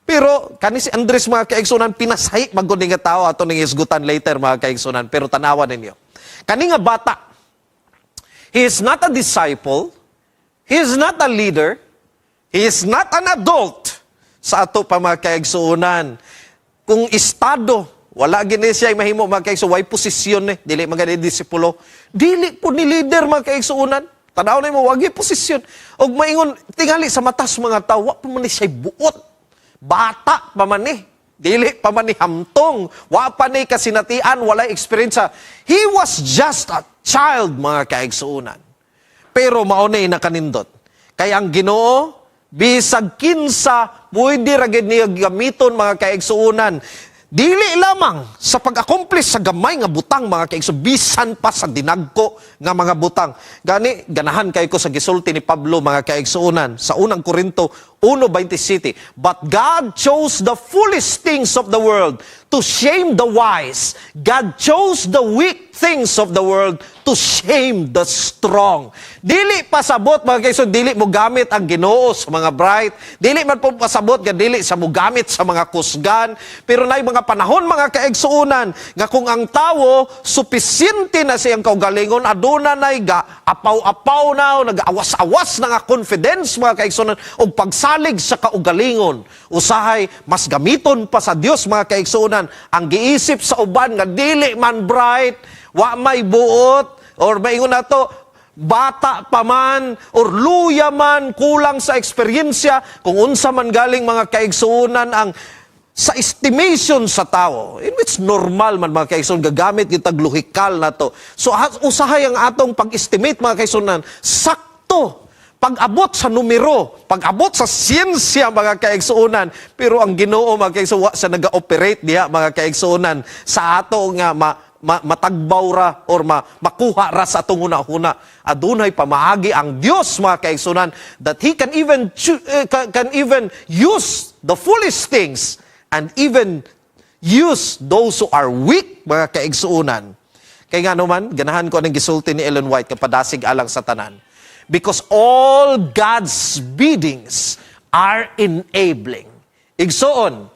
Pero kani si Andres, mga kaigsunan, pinasahi man gud ni nga tao, ato ning hisgutan later, mga kaigsunan, pero tanawan ninyo. Kani nga bata, he is not a disciple, he is not a leader, he is not an adult sa ato pa, mga kaigsuonan. Kung estado, wala gini siya mahimo, mga kaigsuonan, way posisyon ni, dili man gani disipulo. Dili po ni leader, mga kaigsuonan. Tanaw na mo, wagi posisyon. Og maingon, tingali sa matas mga tao, wa pa man ni siya buot. Bata pa man ni. Dili pa man ni hamtong. Wa pa ni kasinatian, walay experience. He was just a child, mga kaigsuonan. Pero mao na nakanindot. Kay ang Ginoo, bisag kinsa, pwede ra gid niya gamiton, mga kaigsuonan. Dili lamang sa pag-accomplish sa gamay nga butang, mga kaigsoon, bisan pa sa dinagko nga mga butang. Gani ganahan kay ko sa gisulti ni Pablo, mga kaigsuonan, sa Unang Korinto 1:27, "But God chose the foolish things of the world to shame the wise. God chose the weak things of the world to shame the strong." Dili pasabot, mga kaigsoon, dili mo gamit ang Ginoo sa mga bright. Dili man po pasabot nga dili sa mo gamit sa mga kusgan. Pero nay mga panahon, mga kaigsuonan, nga kung ang tawo supisiyente na siyang kaugalingon, aduna nay ga apaw-apaw na o nag-awas-awas na nga confidence, mga kaigsuonan, og pagsalig sa kaugalingon. Usahay mas gamiton pa sa Dios, mga kaigsuonan, ang giisip sa uban nga dili man bright, wa may buot or maingon nato bata pa man or luya man, kulang sa eksperyensya, kung unsa man galing, mga kaigsuonan, ang sa estimation sa tao, in which normal man, mga kaigsuonan, gagamit kitag lohikal na to. So usahay ang atong pag-estimate, mga kaigsuonan, sakto pag-abot sa numero, pag-abot sa siyensya, mga kaigsuonan. Pero ang Ginoo, mga kaigsuonan, wa sa naga-operate diha, mga kaigsuonan, sa ato nga matagbaw ra or makuha ra sa atong huna-huna. Adunay pamaagi ang Dios, mga kaigsuonan, that He can even use the foolish things and even use those who are weak, mga kaigsuonan. Kay nga naman, ganahan ko ang gisulti ni Ellen White kapadasig alang sa tanan. "Because all God's biddings are enabling." Igsuon,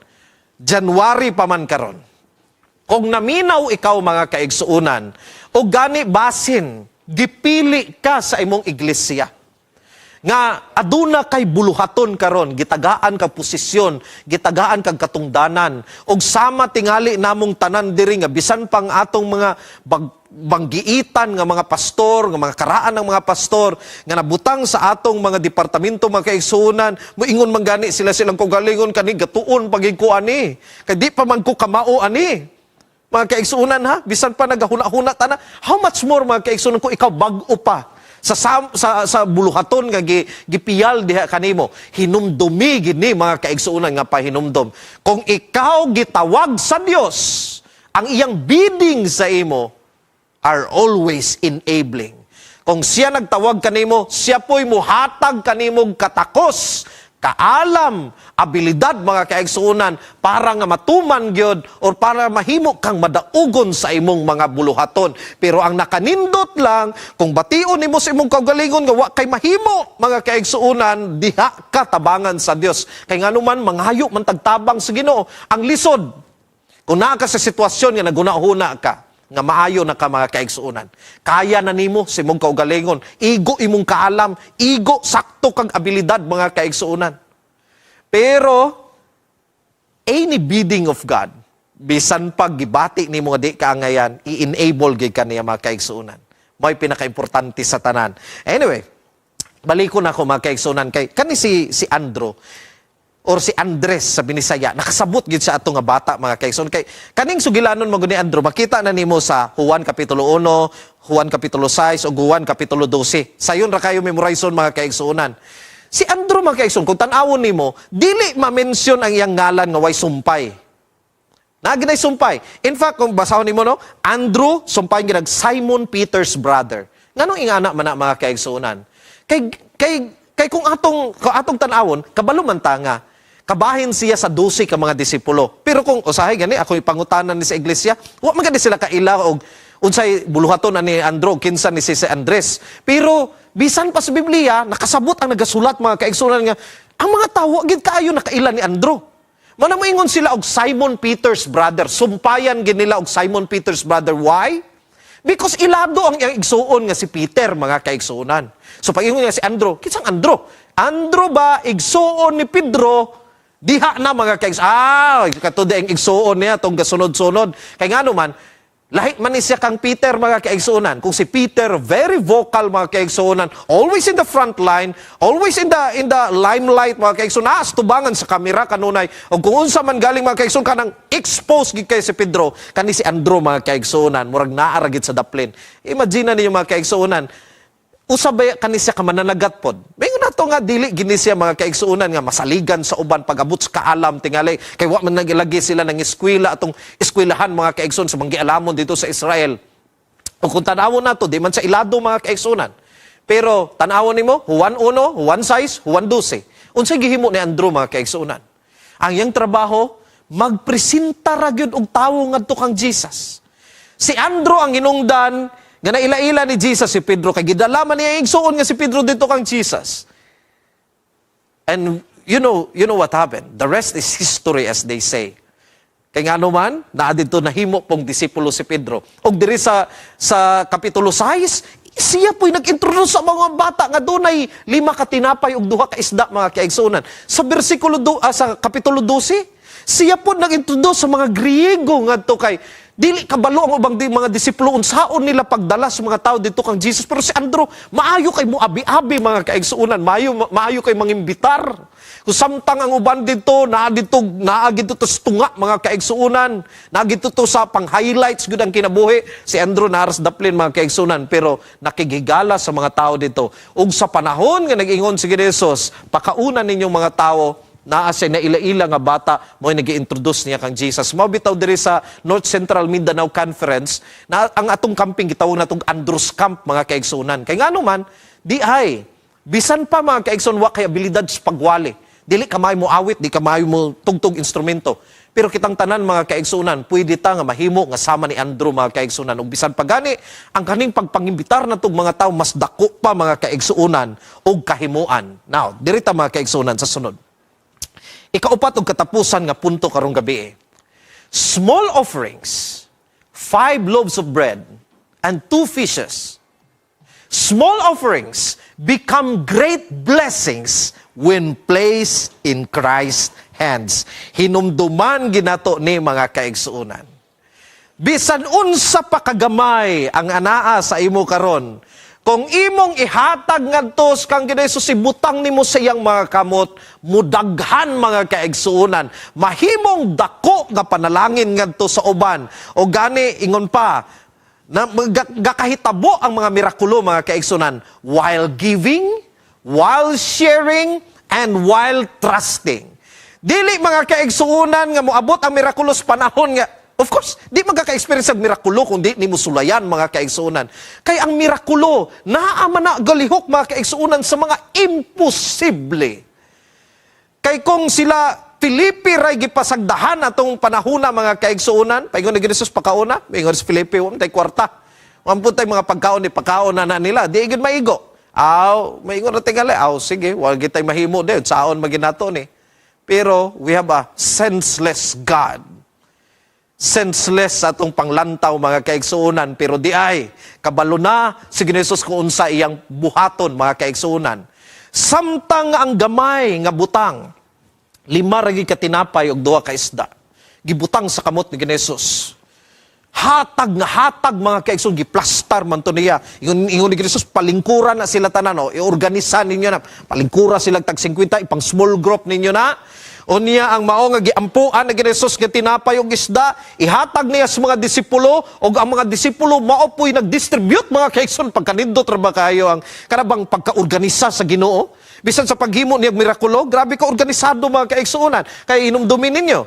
January pa man karon. Kung naminaw ikaw, mga kaigsuonan, o gani basin, gipili ka sa imong iglesia nga aduna kay buluhaton karon, gitagaan kag posisyon, gitagaan kag katungdanan, ug sama tingali namong tanan diri nga bisan pang atong mga banggiitan nga mga pastor, nga mga karaan ng mga pastor nga nabutang sa atong mga departamento, mga kaigsuonan, moingon man gani sila silang kaugalingon, "Kani gatuon pagid ko ani kay di pa man ko kamao ani." Mga kaigsuonan ha, bisan pa nagahuna-huna ta na, how much more, mga kaigsuonan, kung ikaw bag-o pa sa buluhaton nga gipiyal diha kanimo? Hinumdumi gini, mga kaigsuonan, nga pahinumdom. Kung ikaw gitawag sa Dios, ang iyang bidding sa imo are always enabling. Kung siya nagtawag kanimo, siya po'y muhatag kanimong katakos, kaalam, abilidad, mga kaigsuonan, para nga matuman gyud or para mahimo kang madaugon sa imong mga buluhaton. Pero ang nakanindot lang, kung bation nimo sa imong kaugalingon nga wa kay mahimo, mga kaigsuonan, diha ka tabangan sa Dios. Kay nganuman manghayo man tagtabang sa Ginoo. Ang lisod, kung naa ka sa sitwasyon nga naguna-huna ka nga maayo na ka, mga kaigsuonan. Kaya na nimo sa imong kaugalingon, igo imong kaalam, igo sakto kag abilidad, mga kaigsuonan. Pero any bidding of God, bisan pag gibati nimo nga di ka angayan, i-enable gyud ka niya, mga kaigsuonan. May pinakaimportante sa tanan. Anyway, baliko na ako, mga kaigsuonan, kay kani si si Andrew or si Andres sa Binisaya, nakasabot gid sa ato nga bata, mga kaigsoon, kay kaning sugilanon mo ni Andrew, makita na nimo sa Juan kapitulo 1, Juan kapitulo 6 ug Juan kapitulo 12. Sayon ra kayo memorizon, mga kaigsuonan. Si Andrew, mga kaigsoon, kung tan-awon nimo, dili ma-mention ang iyang ngalan nga way sumpay. Naa ginay sumpay. In fact, kung basahon nimo, no, Andrew, sumpay ginag Simon Peter's brother. Nganong ingana man na, mga kaigsuonan? Kay kung atong tan-awon, kabalo man ta nga kabahin siya sa 12 ka mga disipulo. Pero kung usahay gani ako ipangutanan ni sa iglesia, wa man gani sila kaila og unsay buluhaton ani Andrew, kinsa ni si Andres. Pero bisan pa sa Biblia, nakasabot ang nagasulat, mga kaigsuonan, nga ang mga tawo gid kaayo nakaila ni Andrew. Mana moingon sila og Simon Peter's brother. Sumpayan gid nila og Simon Peter's brother. Why? Because ilado ang iyang igsuon nga si Peter, mga kaigsuonan. So pag ingon niya si Andrew, kinsang Andrew? Andrew ba igsuon ni Pedro? Diha na, mga kaigsuonan. Ah, kato di ang igsuon niya tong gasunod-sunod. Kay ngano man, lahi man ni siya kang Peter, mga kaigsuonan. Kung si Peter, very vocal, mga kaigsuonan, always in the front line, always in the limelight, mga kaigsuonan, naas tubangan sa kamera kanunay. O kung unsa man galing, mga kaigsuonan, kanang expose gid kay si Pedro, kani si Andrew, mga kaigsuonan, murag naa ra gid sa daplin. Imagine na ninyo, mga kaigsuonan, Usa ba kani siya ka mananagat pod? Maingon nato nga dili gini siya, mga kaigsuonan, nga masaligan sa uban pag-abot sa kaalam tingali kay wa man nagilagi sila ng eskwela, atong eskwelahan, mga kaigsoon, sa manggialamon dito sa Israel. O kung tanawon nato, di man sa ilado, mga kaigsuonan. Pero tanawon nimo, Juan 1, Juan 6, Juan 12. Unsay gihimo ni Andrew, mga kaigsuonan? Ang iyang trabaho, magpresenta ra gyud og tawo ngadto kang Jesus. Si Andrew ang hinungdan nga naila-ila ni Jesus si Pedro kay gidala man niya igsuon nga si Pedro dito kang Jesus. And you know what happened. The rest is history, as they say. Kay ngano man, naa didto nahimo pong disipulo si Pedro. Og diri sa kapitulo 6, siya po'y nag-introduce sa mga bata nga dunay lima ka tinapay ug duha ka isda, mga kaigsuonan. Sa kapitulo 12, siya po nag-introduce sa mga Griego ngadto kay dili kabalo ang ubang mga disipulo unsaon nila pagdala sa mga tao dito kang Jesus, pero si Andrew maayo kay mo abi-abi, mga kaigsuonan, maayo maayo kay mangimbitar. Kung samtang ang uban dito naa dito to sa tunga, mga kaigsuonan, naa dito to sa pang highlights gud ang kinabuhi, si Andrew naa ras daplin, mga kaigsuonan, pero nakighigala sa mga tao dito. Ug sa panahon nga nag-ingon si Jesus, "Pakauna ninyong mga tao," naa siya naila-ila nga bata mo nag-introduce niya kang Jesus. Mao bitaw diri sa North Central Mindanao Conference na ang atong camping gitawag natong Andrews Camp, mga kaigsunan. Kay ngano man di ay bisan pa, mga kaigsoon, wa kay abilidad sa pagwali. Dili ka maayo mo awit, di ka maayo mo tugtog instrumento. Pero kitang tanan, mga kaigsunan, pwede ta nga mahimo nga sama ni Andrew, mga kaigsunan. Ug bisan pa gani, ang kaning pagpangimbitar natong mga tao mas dako pa, mga kaigsuunan, og kahimuan. Now, diri ta, mga kaigsuunan, sa sunod. Ikaupat og katapusan nga punto karong gabi. Small offerings, five loaves of bread and two fishes. Small offerings become great blessings when placed in Christ's hands. Hinumduman ginato ni, mga kaigsuonan. Bisan unsa pa kagamay ang anaa sa imo karon, kung imong ihatag ngadto kang Jesus, ibutang nimo sa iyang mga kamot, mudaghan, mga kaigsuonan, mahimong dako nga panalangin ngadto sa uban. O gani ingon pa na gakahitabo ang mga mirakulo, mga kaigsuonan, while giving, while sharing, and while trusting. Dili, mga kaigsuonan, nga moabot ang miraculous panahon nga. Of course, di magkaka-experience ang mirakulo kung di nimo sulayan, mga kaigsuonan. Kay ang mirakulo, naa man na galihok, mga kaigsuonan, sa mga imposible. Kay kung sila Felipe ray gipasagdahan atong panahona, mga kaigsuonan, paingon ni Jesus, "Pakauna," paingon si Felipe, "Wa man tay kwarta. Wa man tay mga pagkaon, ni pakaon na nila." Di gid maigo. Aw, maingon na tingali, "Aw, sige, wa gid tay mahimo din, saon maginato ni." Pero we have a senseless God, senseless sa atong panglantaw, mga kaigsuonan, pero di ay kabalo na si Jesus kung unsa iyang buhaton, mga kaigsuonan. Samtang ang gamay nga butang, lima ra gyud ka tinapay ug duha ka isda, gibutang sa kamot ni Jesus, hatag nga hatag, mga kaigsoon, giplastar man to niya. Ingon ni Jesus, "Palingkuran na sila tanan, no? I-organisa ninyo na. Palingkura sila tag 50, ipang small group ninyo na." Unya ang mao nga giampuan ni Jesus nga tinapay ug isda, ihatag niya sa mga disipulo ug ang mga disipulo mao po'y nagdistribute, mga kaigsoon. Pagkanindot ra ba kayo ang kanabang pagkaorganisa sa Ginoo? Bisan sa paghimo niya mirakulo, grabe ka organisado, mga kaigsuonan. Kay inumdumin ninyo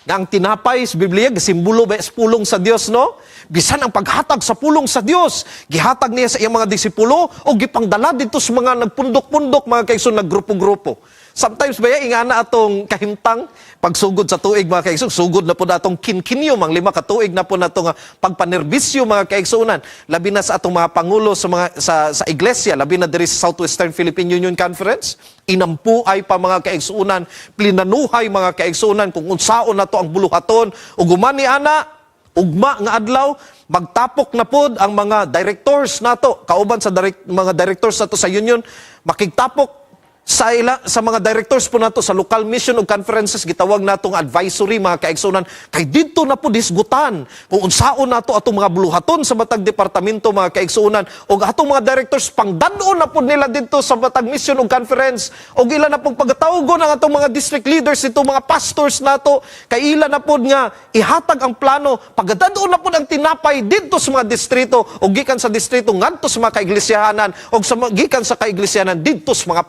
nga ang tinapay sa Biblia simbolo ba sa pulong sa Dios, no? Bisan ang paghatag sa pulong sa Dios, gihatag niya sa iyang mga disipulo o gipangdala dito sa mga nagpundok-pundok, mga kaigsoon, naggrupo-grupo. Sometimes ba ingana atong kahimtang pagsugod sa tuig, mga kaigsoon, sugod na po na atong kinkinyo, mang 5 ka tuig na po na atong pagpanerbisyo, mga kaigsuonan, labi na sa atong mga pangulo sa mga sa iglesia, labi na diri sa Southwestern Philippine Union Conference, inampuay pa, mga kaigsuonan, plinanuhay, mga kaigsuonan, kung unsaon na to ang buluhaton. Ug human ni ana, ugma nga adlaw, magtapok na pod ang mga directors nato kauban sa mga directors nato sa union, makigtapok. Sa mga directors po nato sa local mission ug conferences, gitawag natong advisory, mga kaigsunan, kay didto na po disgutan kung unsaon nato atong mga buluhaton sa matag departamento, mga kaigsunan, ug atong mga directors pangdad-on na po nila didto sa matag mission ug conference, ug ila na pong pagatawgon ang atong mga district leaders ito, mga pastors nato, kay ila na pod nga ihatag ang plano. Pagadad-on na pod ang tinapay didto sa mga distrito, ug gikan sa distrito ngadto sa mga kaiglisyahanan, ug sa gikan sa kaiglisyahanan didto sa mga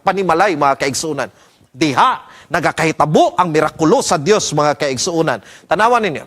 panimalay, mga kaigsunan. Diha nagakahitabo ang mirakulo sa Dios, mga kaigsuonan. Tanawan ninyo.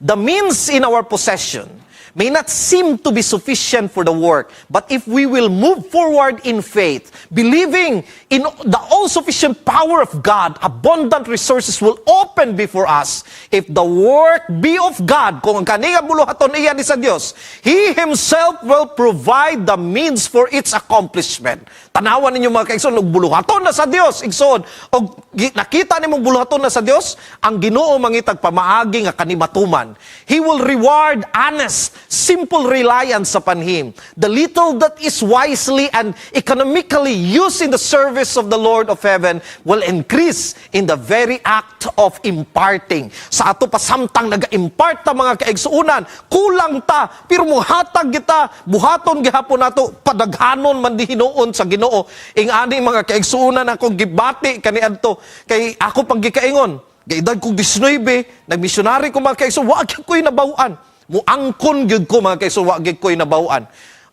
The means in our possession may not seem to be sufficient for the work, but if we will move forward in faith, believing in the all-sufficient power of God, abundant resources will open before us. If the work be of God, kung ang kani nga buluhaton iya ni sa Dios, He Himself will provide the means for its accomplishment. Tanawan ninyo, mga kaigsoon, og buluhaton na sa Dios, igsoon, og nakita nimong buluhaton na sa Dios, ang Ginoo mangitag pamaagi nga kani matuman. He will reward honest, simple reliance upon Him. The little that is wisely and economically used in the service of the Lord of heaven will increase in the very act of imparting. Sa ato pa samtang naga-impart ta, mga kaigsuunan, kulang ta, pero muhatag kita, buhaton gihapon nato, padaghanon man di hinuon sa Ginoo. Ing-ani, mga kaigsuunan, akong gibati kaniadto kay ako pang gikaingon. Gaedad kog 19, nagmisyonary ko, mga kaigsuonan, wa gyud ko'y nabaw-an. Muangkon gyud ko, mga kaigsoon, wa gyud ko'y nabaw-an.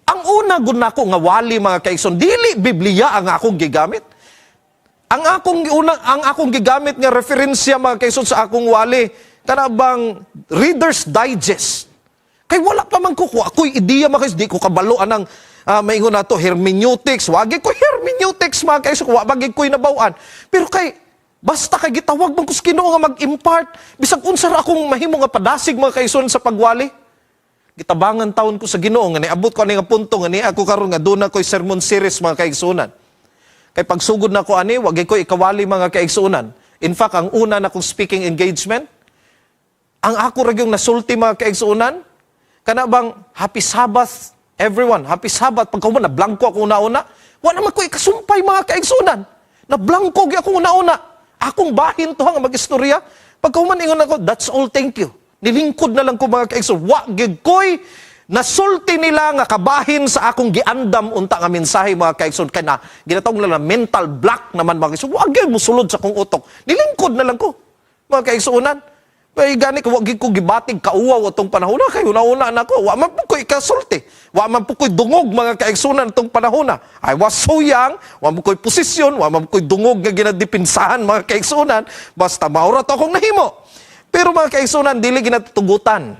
Ang una gud nako nga wali, mga kaigsoon, dili Biblia ang akong gigamit. Ang akong gigamit nga referensya, mga kaigsoon, sa akong wali, kana bang Reader's Digest. Kay wala pa man ko ko ako'y ideya, mga kaigsoon, di ko kabalo anang maingon nato hermeneutics, wa gyud ko hermeneutics, mga kaigsoon, wa ba gyud ko'y nabaw-an. Pero kay basta kay gitawag man ko sa Ginoo nga mag-impart, bisag unsa ra akong mahimo nga padasig, mga kaigsoon, sa pagwali. Gitabangan taon ko sa Ginoo nga niabot ko ani nga punto nga ni ako karon nga duna ko'y sermon series, mga kaigsuonan. Kay pagsugod na ko ani, wag ko ikawali, mga kaigsuonan. In fact, ang una na kong speaking engagement, ang ako ra yung nasulti, mga kaigsuonan, kana bang "Happy Sabbath everyone, Happy Sabbath." Pagkahuman na blanko ako una-una, wa naman ko ikasumpay, mga kaigsuonan. Na blanko gyud ako una-una. Akong bahin to nga mag-istorya. Pagkahuman ingon ako, "That's all, thank you." Nilingkod na lang ko, mga kaigsoon. Wa gyud ko'y nasulti nila nga kabahin sa akong giandam unta nga mensahe, mga kaigsoon, kay na ginatawag nila na mental block naman, mga kaigsoon. Wa gyud mosulod sa akong utok. Nilingkod na lang ko, mga kaigsuonan. Kay gani ko, wa gyud ko gibatig kauwaw atong panahona kay una-una na ko. Wa man po ko ikasulti. Wa man po ko'y dungog, mga kaigsuonan, atong panahona. I was so young, wa man ko'y posisyon, wa man ko'y dungog nga ginadipinsahan, mga kaigsuonan. Basta maura to akong nahimo. Pero mga kaigsuonan, dili ginatugutan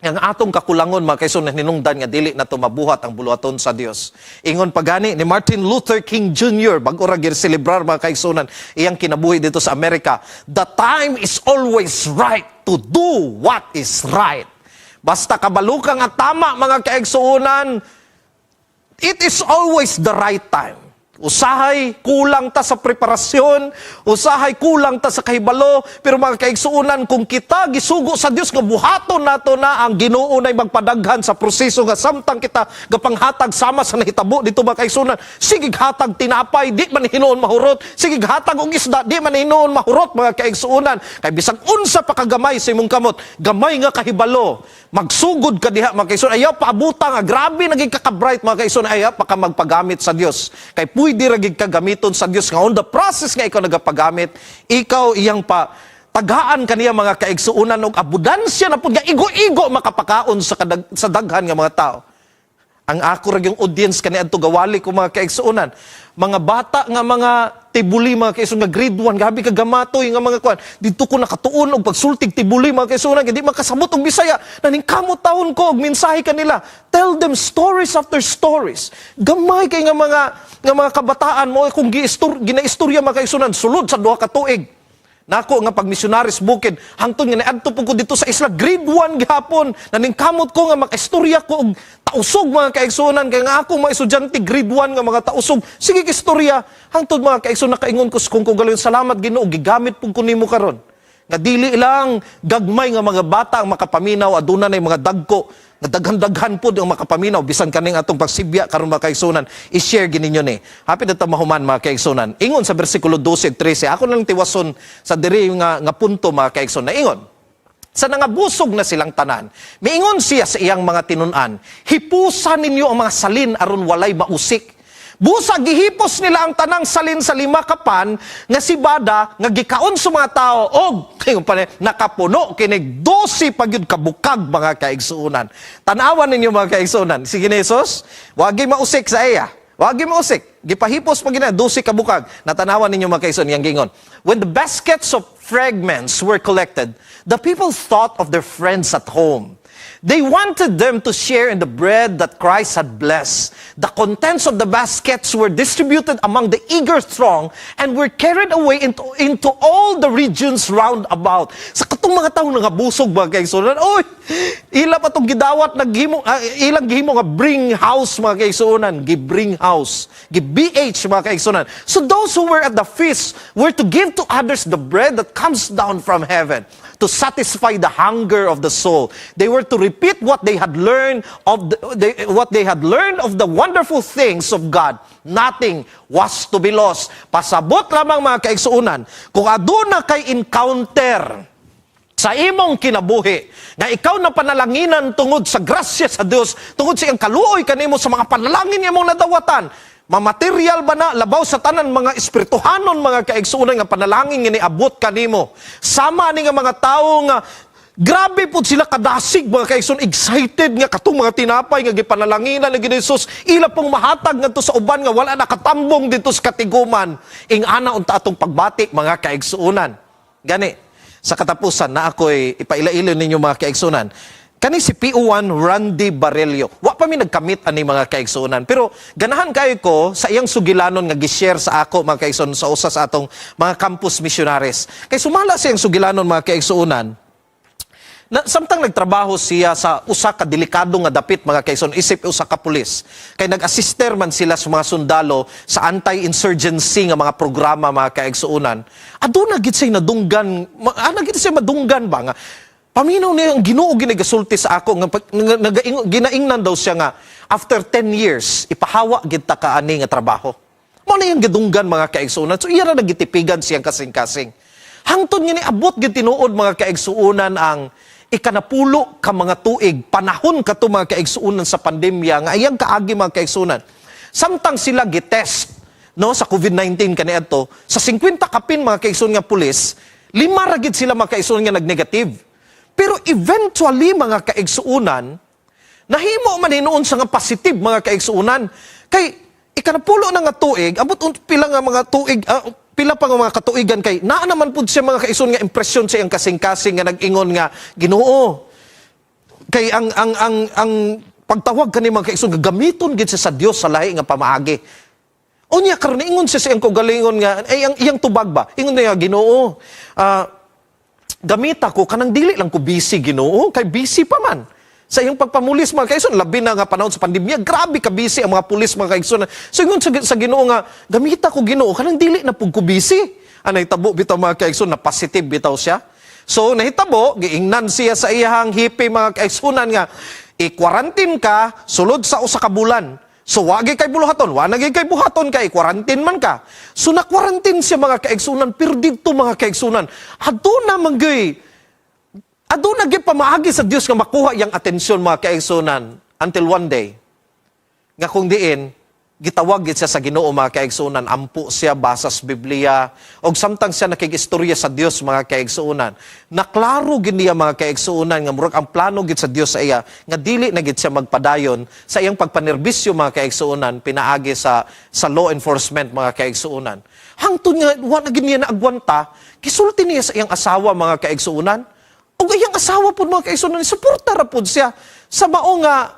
ang atong kakulangon, mga kaigsuonan, hinungdan nga dili na mabuhat ang buluhaton sa Dios. Ingon pagani ni Martin Luther King Jr., bag-o ra celebrar, mga kaigsuonan, iyang kinabuhi dito sa Amerika, "The time is always right to do what is right." Basta kabalo ka nga tama, mga kaigsuonan, it is always the right time. Usahay kulang ta sa preparasyon, usahay kulang ta sa kahibalo, pero mga kaigsuonan, kung kita gisugo sa Dios nga buhaton nato na, ang Ginoo nay magpadaghan sa proseso nga samtang kita gapanghatag, sama sa nahitabo dito, mga kaigsuonan. Sige hatag tinapay, di man hinuon mahurot. Sige hatag og isda, di man hinuon mahurot, mga kaigsuonan. Kay bisag unsa pa kagamay sa imong kamot, gamay nga kahibalo, magsugod ka diha, mga kaigsuonan. Ayaw paabuta nga grabe naging kaka-bright, mga kaigsuonan, ayaw pa ka magpagamit sa Dios. Kay pwede ra gid ka gamiton sa Dios nga on the process nga ikaw nagapagamit, ikaw iyang pa tagaan kaniya, mga kaigsuonan, og abundansya na pud nga igo-igo makapakaon sa daghan nga mga tao. Ang ako ra yung audience kaniadto gawali ko, mga kaigsuonan. Mga bata nga mga tibuli, mga kaigsuonan, nga grade 1, grabe ka gamatoy nga mga kuan. Dito ko nakatuon og pagsultig tibuli, mga kaigsuonan, kay di makasabot og Bisaya. Naningkamot taon ko og mensahe kanila. Tell them stories after stories. Gamay kay nga mga kabataan mo kung ginaistorya, mga kaigsuonan, sulod sa 2 ka tuig nako nga pagmisyonaris bukid hangtod nga niadto po ko dito sa isla, grade 1 gihapon naningkamot ko nga makaistorya ko og tausog, mga kaigsuonan, kay nga akong mga estudyante grade 1 nga mga tausog, sige istorya hangtod, mga kaigsuonan, nakaingon ko sa kung galoy, "Salamat Ginoo, gigamit pud ko nimo karon." Nga dili lang gagmay nga mga bata ang makapaminaw, aduna nay mga dagko nga daghan-daghan pud ang makapaminaw bisan kaning atong pagsibya karon, mga kaigsunan, i-share gyud ninyo ni. Hapit na ta mahuman, mga kaigsunan. Ingon sa bersikulo 12 ug 13, ako na lang tiwason sa diri nga punto, mga kaigsunan. Ingon, sa nangabusog na silang tanan, miingon siya sa iyang mga tinun-an, "Hipusa ninyo ang mga salin aron walay mausik." Busa gihipos nila ang tanang salin sa 5 ka pan nga sibada nga gikaon sa mga tao og ingon pa ni, nakapuno kinig 12 pa gyud kabukag, mga kaigsuonan. Tan-awan ninyo, mga kaigsuonan, sige ni Jesus, wagi mausik sa iya. Wagi mausik. Gipahipos pa gina 12 kabukag. Natanawan ninyo, mga kaigsuonan, yang gingon. When the baskets of fragments were collected, the people thought of their friends at home. They wanted them to share in the bread that Christ had blessed. The contents of the baskets were distributed among the eager throng and were carried away into all the regions round about. Sa katong mga tawo nga busog, mga kaigsuonan, oy, ila pa tong gidawat naghimo, ilang gihimo nga bring house, mga kaigsuonan, gi-bring house, gi-BH, mga kaigsuonan. So those who were at the feast were to give to others the bread that comes down from heaven to satisfy the hunger of the soul. They were to repeat what they had learned of the wonderful things of God. Nothing was to be lost. Pasabot lamang, mga kaigsuonan, kung aduna kay encounter sa imong kinabuhi nga ikaw na panalanginan tungod sa grasya sa Dios, tungod sa iyang kaluoy kanimo sa mga panalangin imong nadawatan, mamaterial ba na, labaw sa tanan mga espirituhanon, mga kaigsuonan, nga panalangin nga niabot kanimo. Sama ni nga mga tawo nga grabe pud sila kadasig, mga kaigsuonan, excited nga katong mga tinapay nga gipanalanginan ni Jesus, ila pong mahatag ngadto sa uban nga wala nakatambong dito sa katiguman. Ing-ana unta atong pagbati, mga kaigsuonan. Gani sa katapusan na ako'y ipaila-ilo ninyo, mga kaigsuonan. Kani si PO1 Randy Barello. Wa pa mi nagkamit ani, mga kaigsuonan. Pero ganahan kayo ko sa iyang sugilanon nga gi-share sa ako, mga kaigsuonan, sa usa sa atong mga campus missionaries. Kay sumala sa iyang sugilanon, mga kaigsuonan, na, samtang nagtrabaho siya sa usa ka delikado nga dapit, mga kaigsuonan, isip usa ka pulis. Kay nag-assister man sila sa mga sundalo sa anti-insurgency nga mga programa, mga kaigsuonan. Aduna gid siya nadunggan, ana gid siya madunggan ba nga paminaw niya ang Ginoo ginagasulti sa ako nga ginaingnan daw siya nga after 10 years ipahawa gid ta ka ani nga trabaho. Mao na yung gidunggan, mga kaigsuonan. So iya ra nagitipigan siyang kasing-kasing. Hangtod nga niabot gid tinuod, mga kaigsuonan, ang 10 ka mga tuig, panahon kato, mga kaigsuonan, sa pandemya nga iyang kaagi, mga kaigsuonan. Samtang sila gitest no sa COVID-19 kaniadto, sa 50 kapin, mga kaigsuonan, nga pulis, 5 ra gid sila, mga kaigsuonan, nga nag-negative. Pero eventually, mga kaigsuonan, nahimo man hinuon sa nga positive, mga kaigsuonan. Kay 10 na nga tuig, abot pila nga mga tuig, pila pa nga mga katuigan, kay naa naman pud siya, mga kaigsuonan, nga impresyon sa iyang kasing-kasing nga nag-ingon nga Ginoo kay ang pagtawag kani, mga kaigsuonan, gamiton gid siya sa Dios sa lahi nga pamaagi. Unya karon ingon siya sa iyang kaugalingon nga ay ang iyang tubag ba. Ingon niya, "Ginoo, gamita ko kanang dili lang ko busy, Ginoo," kay busy pa man sa iyong pagpamulis, mga kaigsoon, labi na nga panahon sa pandemya, grabe ka busy ang mga pulis, mga kaigsoon. So ingon sa Ginoo nga, "Gamita ko, Ginoo, kanang dili na pud ko busy." Anay tabo bitaw, mga kaigsoon, na positive bitaw siya. So nahitabo, giingnan siya sa iyang hepe, mga kaigsuonan, nga i-quarantine ka sulod sa usa ka bulan. So wagi kay buluhaton, wa na gyud kay buhaton kay quarantine man ka. So na-quarantine siya, mga kaigsunan, pero didto, mga kaigsunan, aduna man gyud aduna gyud pamaagi sa Dios nga makuha iyang atensyon, mga kaigsunan, until one day nga kung diin gitawag gid siya sa Ginoo, mga kaigsuonan. Ampo siya, basas Biblia, og samtang siya nakig-istorya sa Dios, mga kaigsuonan, naklaro gid niya, mga kaigsuonan, nga murag ang plano gid sa Dios sa iya nga dili na gid siya magpadayon sa iyang pagpanerbisyo, mga kaigsuonan, pinaagi sa law enforcement, mga kaigsuonan, hangtod nga wa na gid niya naagwanta. Gisulti niya sa iyang asawa, mga kaigsuonan, ug iyang asawa pud, mga kaigsuonan, suporta ra pud siya sa mao nga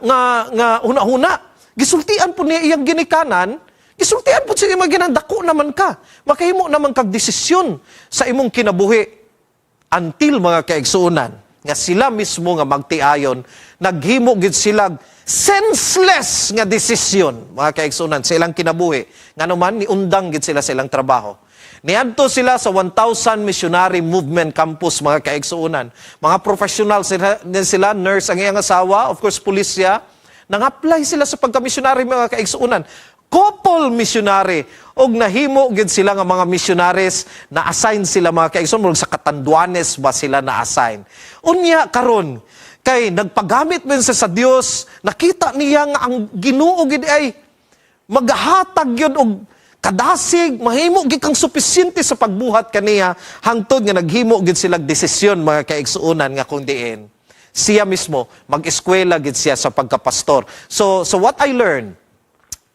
huna-huna. Gisultian po niya iyang ginikanan, gisultian po siya mga ginang dako naman ka. Makahimo naman kag desisyon sa imong kinabuhi until, mga kaigsuonan, nga sila mismo nga magtiayon, naghimo gid sila senseless nga desisyon, mga kaigsuonan, sa ilang kinabuhi. Ngano man niundang gid sila sa ilang trabaho. Niadto sila sa 1,000 Missionary Movement Campus, mga kaigsuonan. Mga professional sila, nurse ang iyang asawa, of course police siya. Nang-apply sila sa pagka-missionary, mga kaigsuonan. Couple missionary og nahimo gid sila nga mga missionaries. Na assign sila, mga kaigsuonan, murag sa Catanduanes ba sila na-assign. Unya karon kay nagpagamit man siya sa Dios, nakita niya nga ang Ginoo gid ay magahatag yun og kadasig, mahimo gid kang supisyente sa pagbuhat kaniya, hangtod nga naghimo gid sila desisyon, mga kaigsuonan, nga kung diin siya mismo mag-eskwela gid siya sa pagkapastor. So what I learned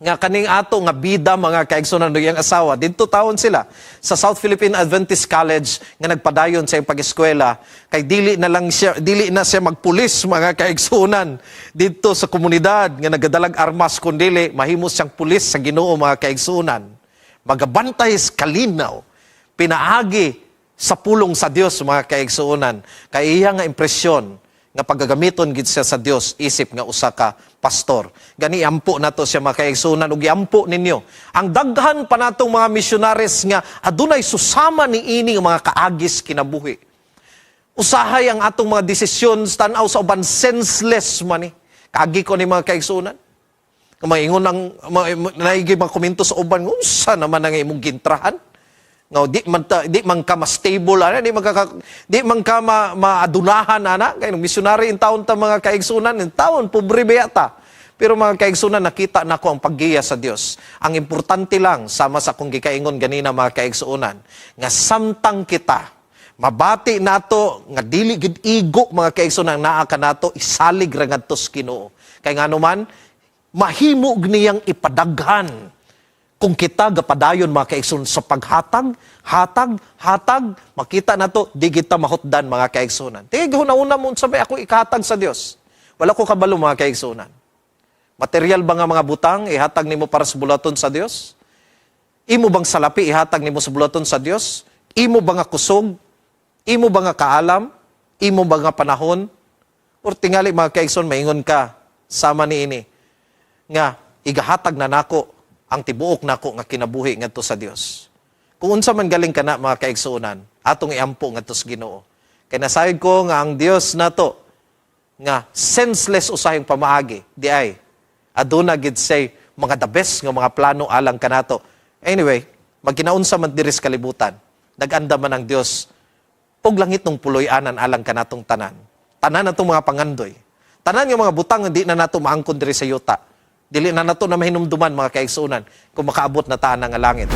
nga kaning ato nga bida, mga kaigsuonan, ug iyang asawa, didto taon sila sa South Philippine Adventist College nga nagpadayon sa iyang pag-eskwela kay dili na lang siya, dili na siya magpulis, mga kaigsuonan, didto sa komunidad nga nagadalag armas, kun dili mahimo siyang pulis sa Ginoo, mga kaigsuonan, magabantay sa kalinaw pinaagi sa pulong sa Dios, mga kaigsuonan, kay iya nga impresyon nga paggagamiton gid siya sa Dios isip nga usa ka pastor. Gani ampo nato siya, mga kaigsuonan, ug iampo ninyo ang daghan pa natong mga missionaries nga adunay susama niini nga mga kaagis kinabuhi. Usahay ang atong mga desisyon tan-aw sa uban senseless man ni. Kaagi ko ni, mga kaigsuonan. Nga maingon ang naigi mga komento sa uban, unsa naman ang imong gintrahan? Nga di man ka mas stable ana, di man ka maadunahan ana kay nung missionary in taon ta, mga kaigsunan, in taon pobre ba ta. Pero, mga kaigsunan, nakita nako ang paggiya sa Dios. Ang importante lang, sama sa akong gikaingon ganina, mga kaigsunan, nga samtang kita mabati nato nga dili gid igo, mga kaigsunan, naa kanato, isalig ra ngadto sa Ginoo. Kay nganuman mahimo niyang ipadaghan kung kita gapadayon, mga kaigsoon, sa paghatag, hatag, hatag, makita nato di kita mahutdan, mga kaigsunan. Tige una-una mo unsa may ako ikahatag sa Dios. Wala ko kabalo, mga kaigsunan. Material ba nga mga butang ihatag nimo para sa bulaton sa Dios? Imo bang salapi ihatag nimo sa bulaton sa Dios? Imo ba nga kusog? Imo ba nga kaalam? Imo ba nga panahon? Or tingali, mga kaigsoon, maingon ka sama niini nga igahatag na nako ang tibuok nako nga kinabuhi ngadto sa Dios. Kung unsa man galing kana, mga kaigsuonan, atong iampo ngadto sa Ginoo. Kay nasayod ko nga ang Dios nato nga senseless usahing pamaagi, di ay aduna gid say mga the best nga mga plano alang kanato. Anyway, magkinaunsa man diri sa kalibutan, nag-anda man ang Dios og langitnong puloy-anan alang kanatong tanan. Tanan natong mga pangandoy. Tanan nga mga butang nga di na nato maangkon diri sa yuta. Dili na nato na mahinumduman, mga kaigsuonan, kung makaabot na ta nga langit.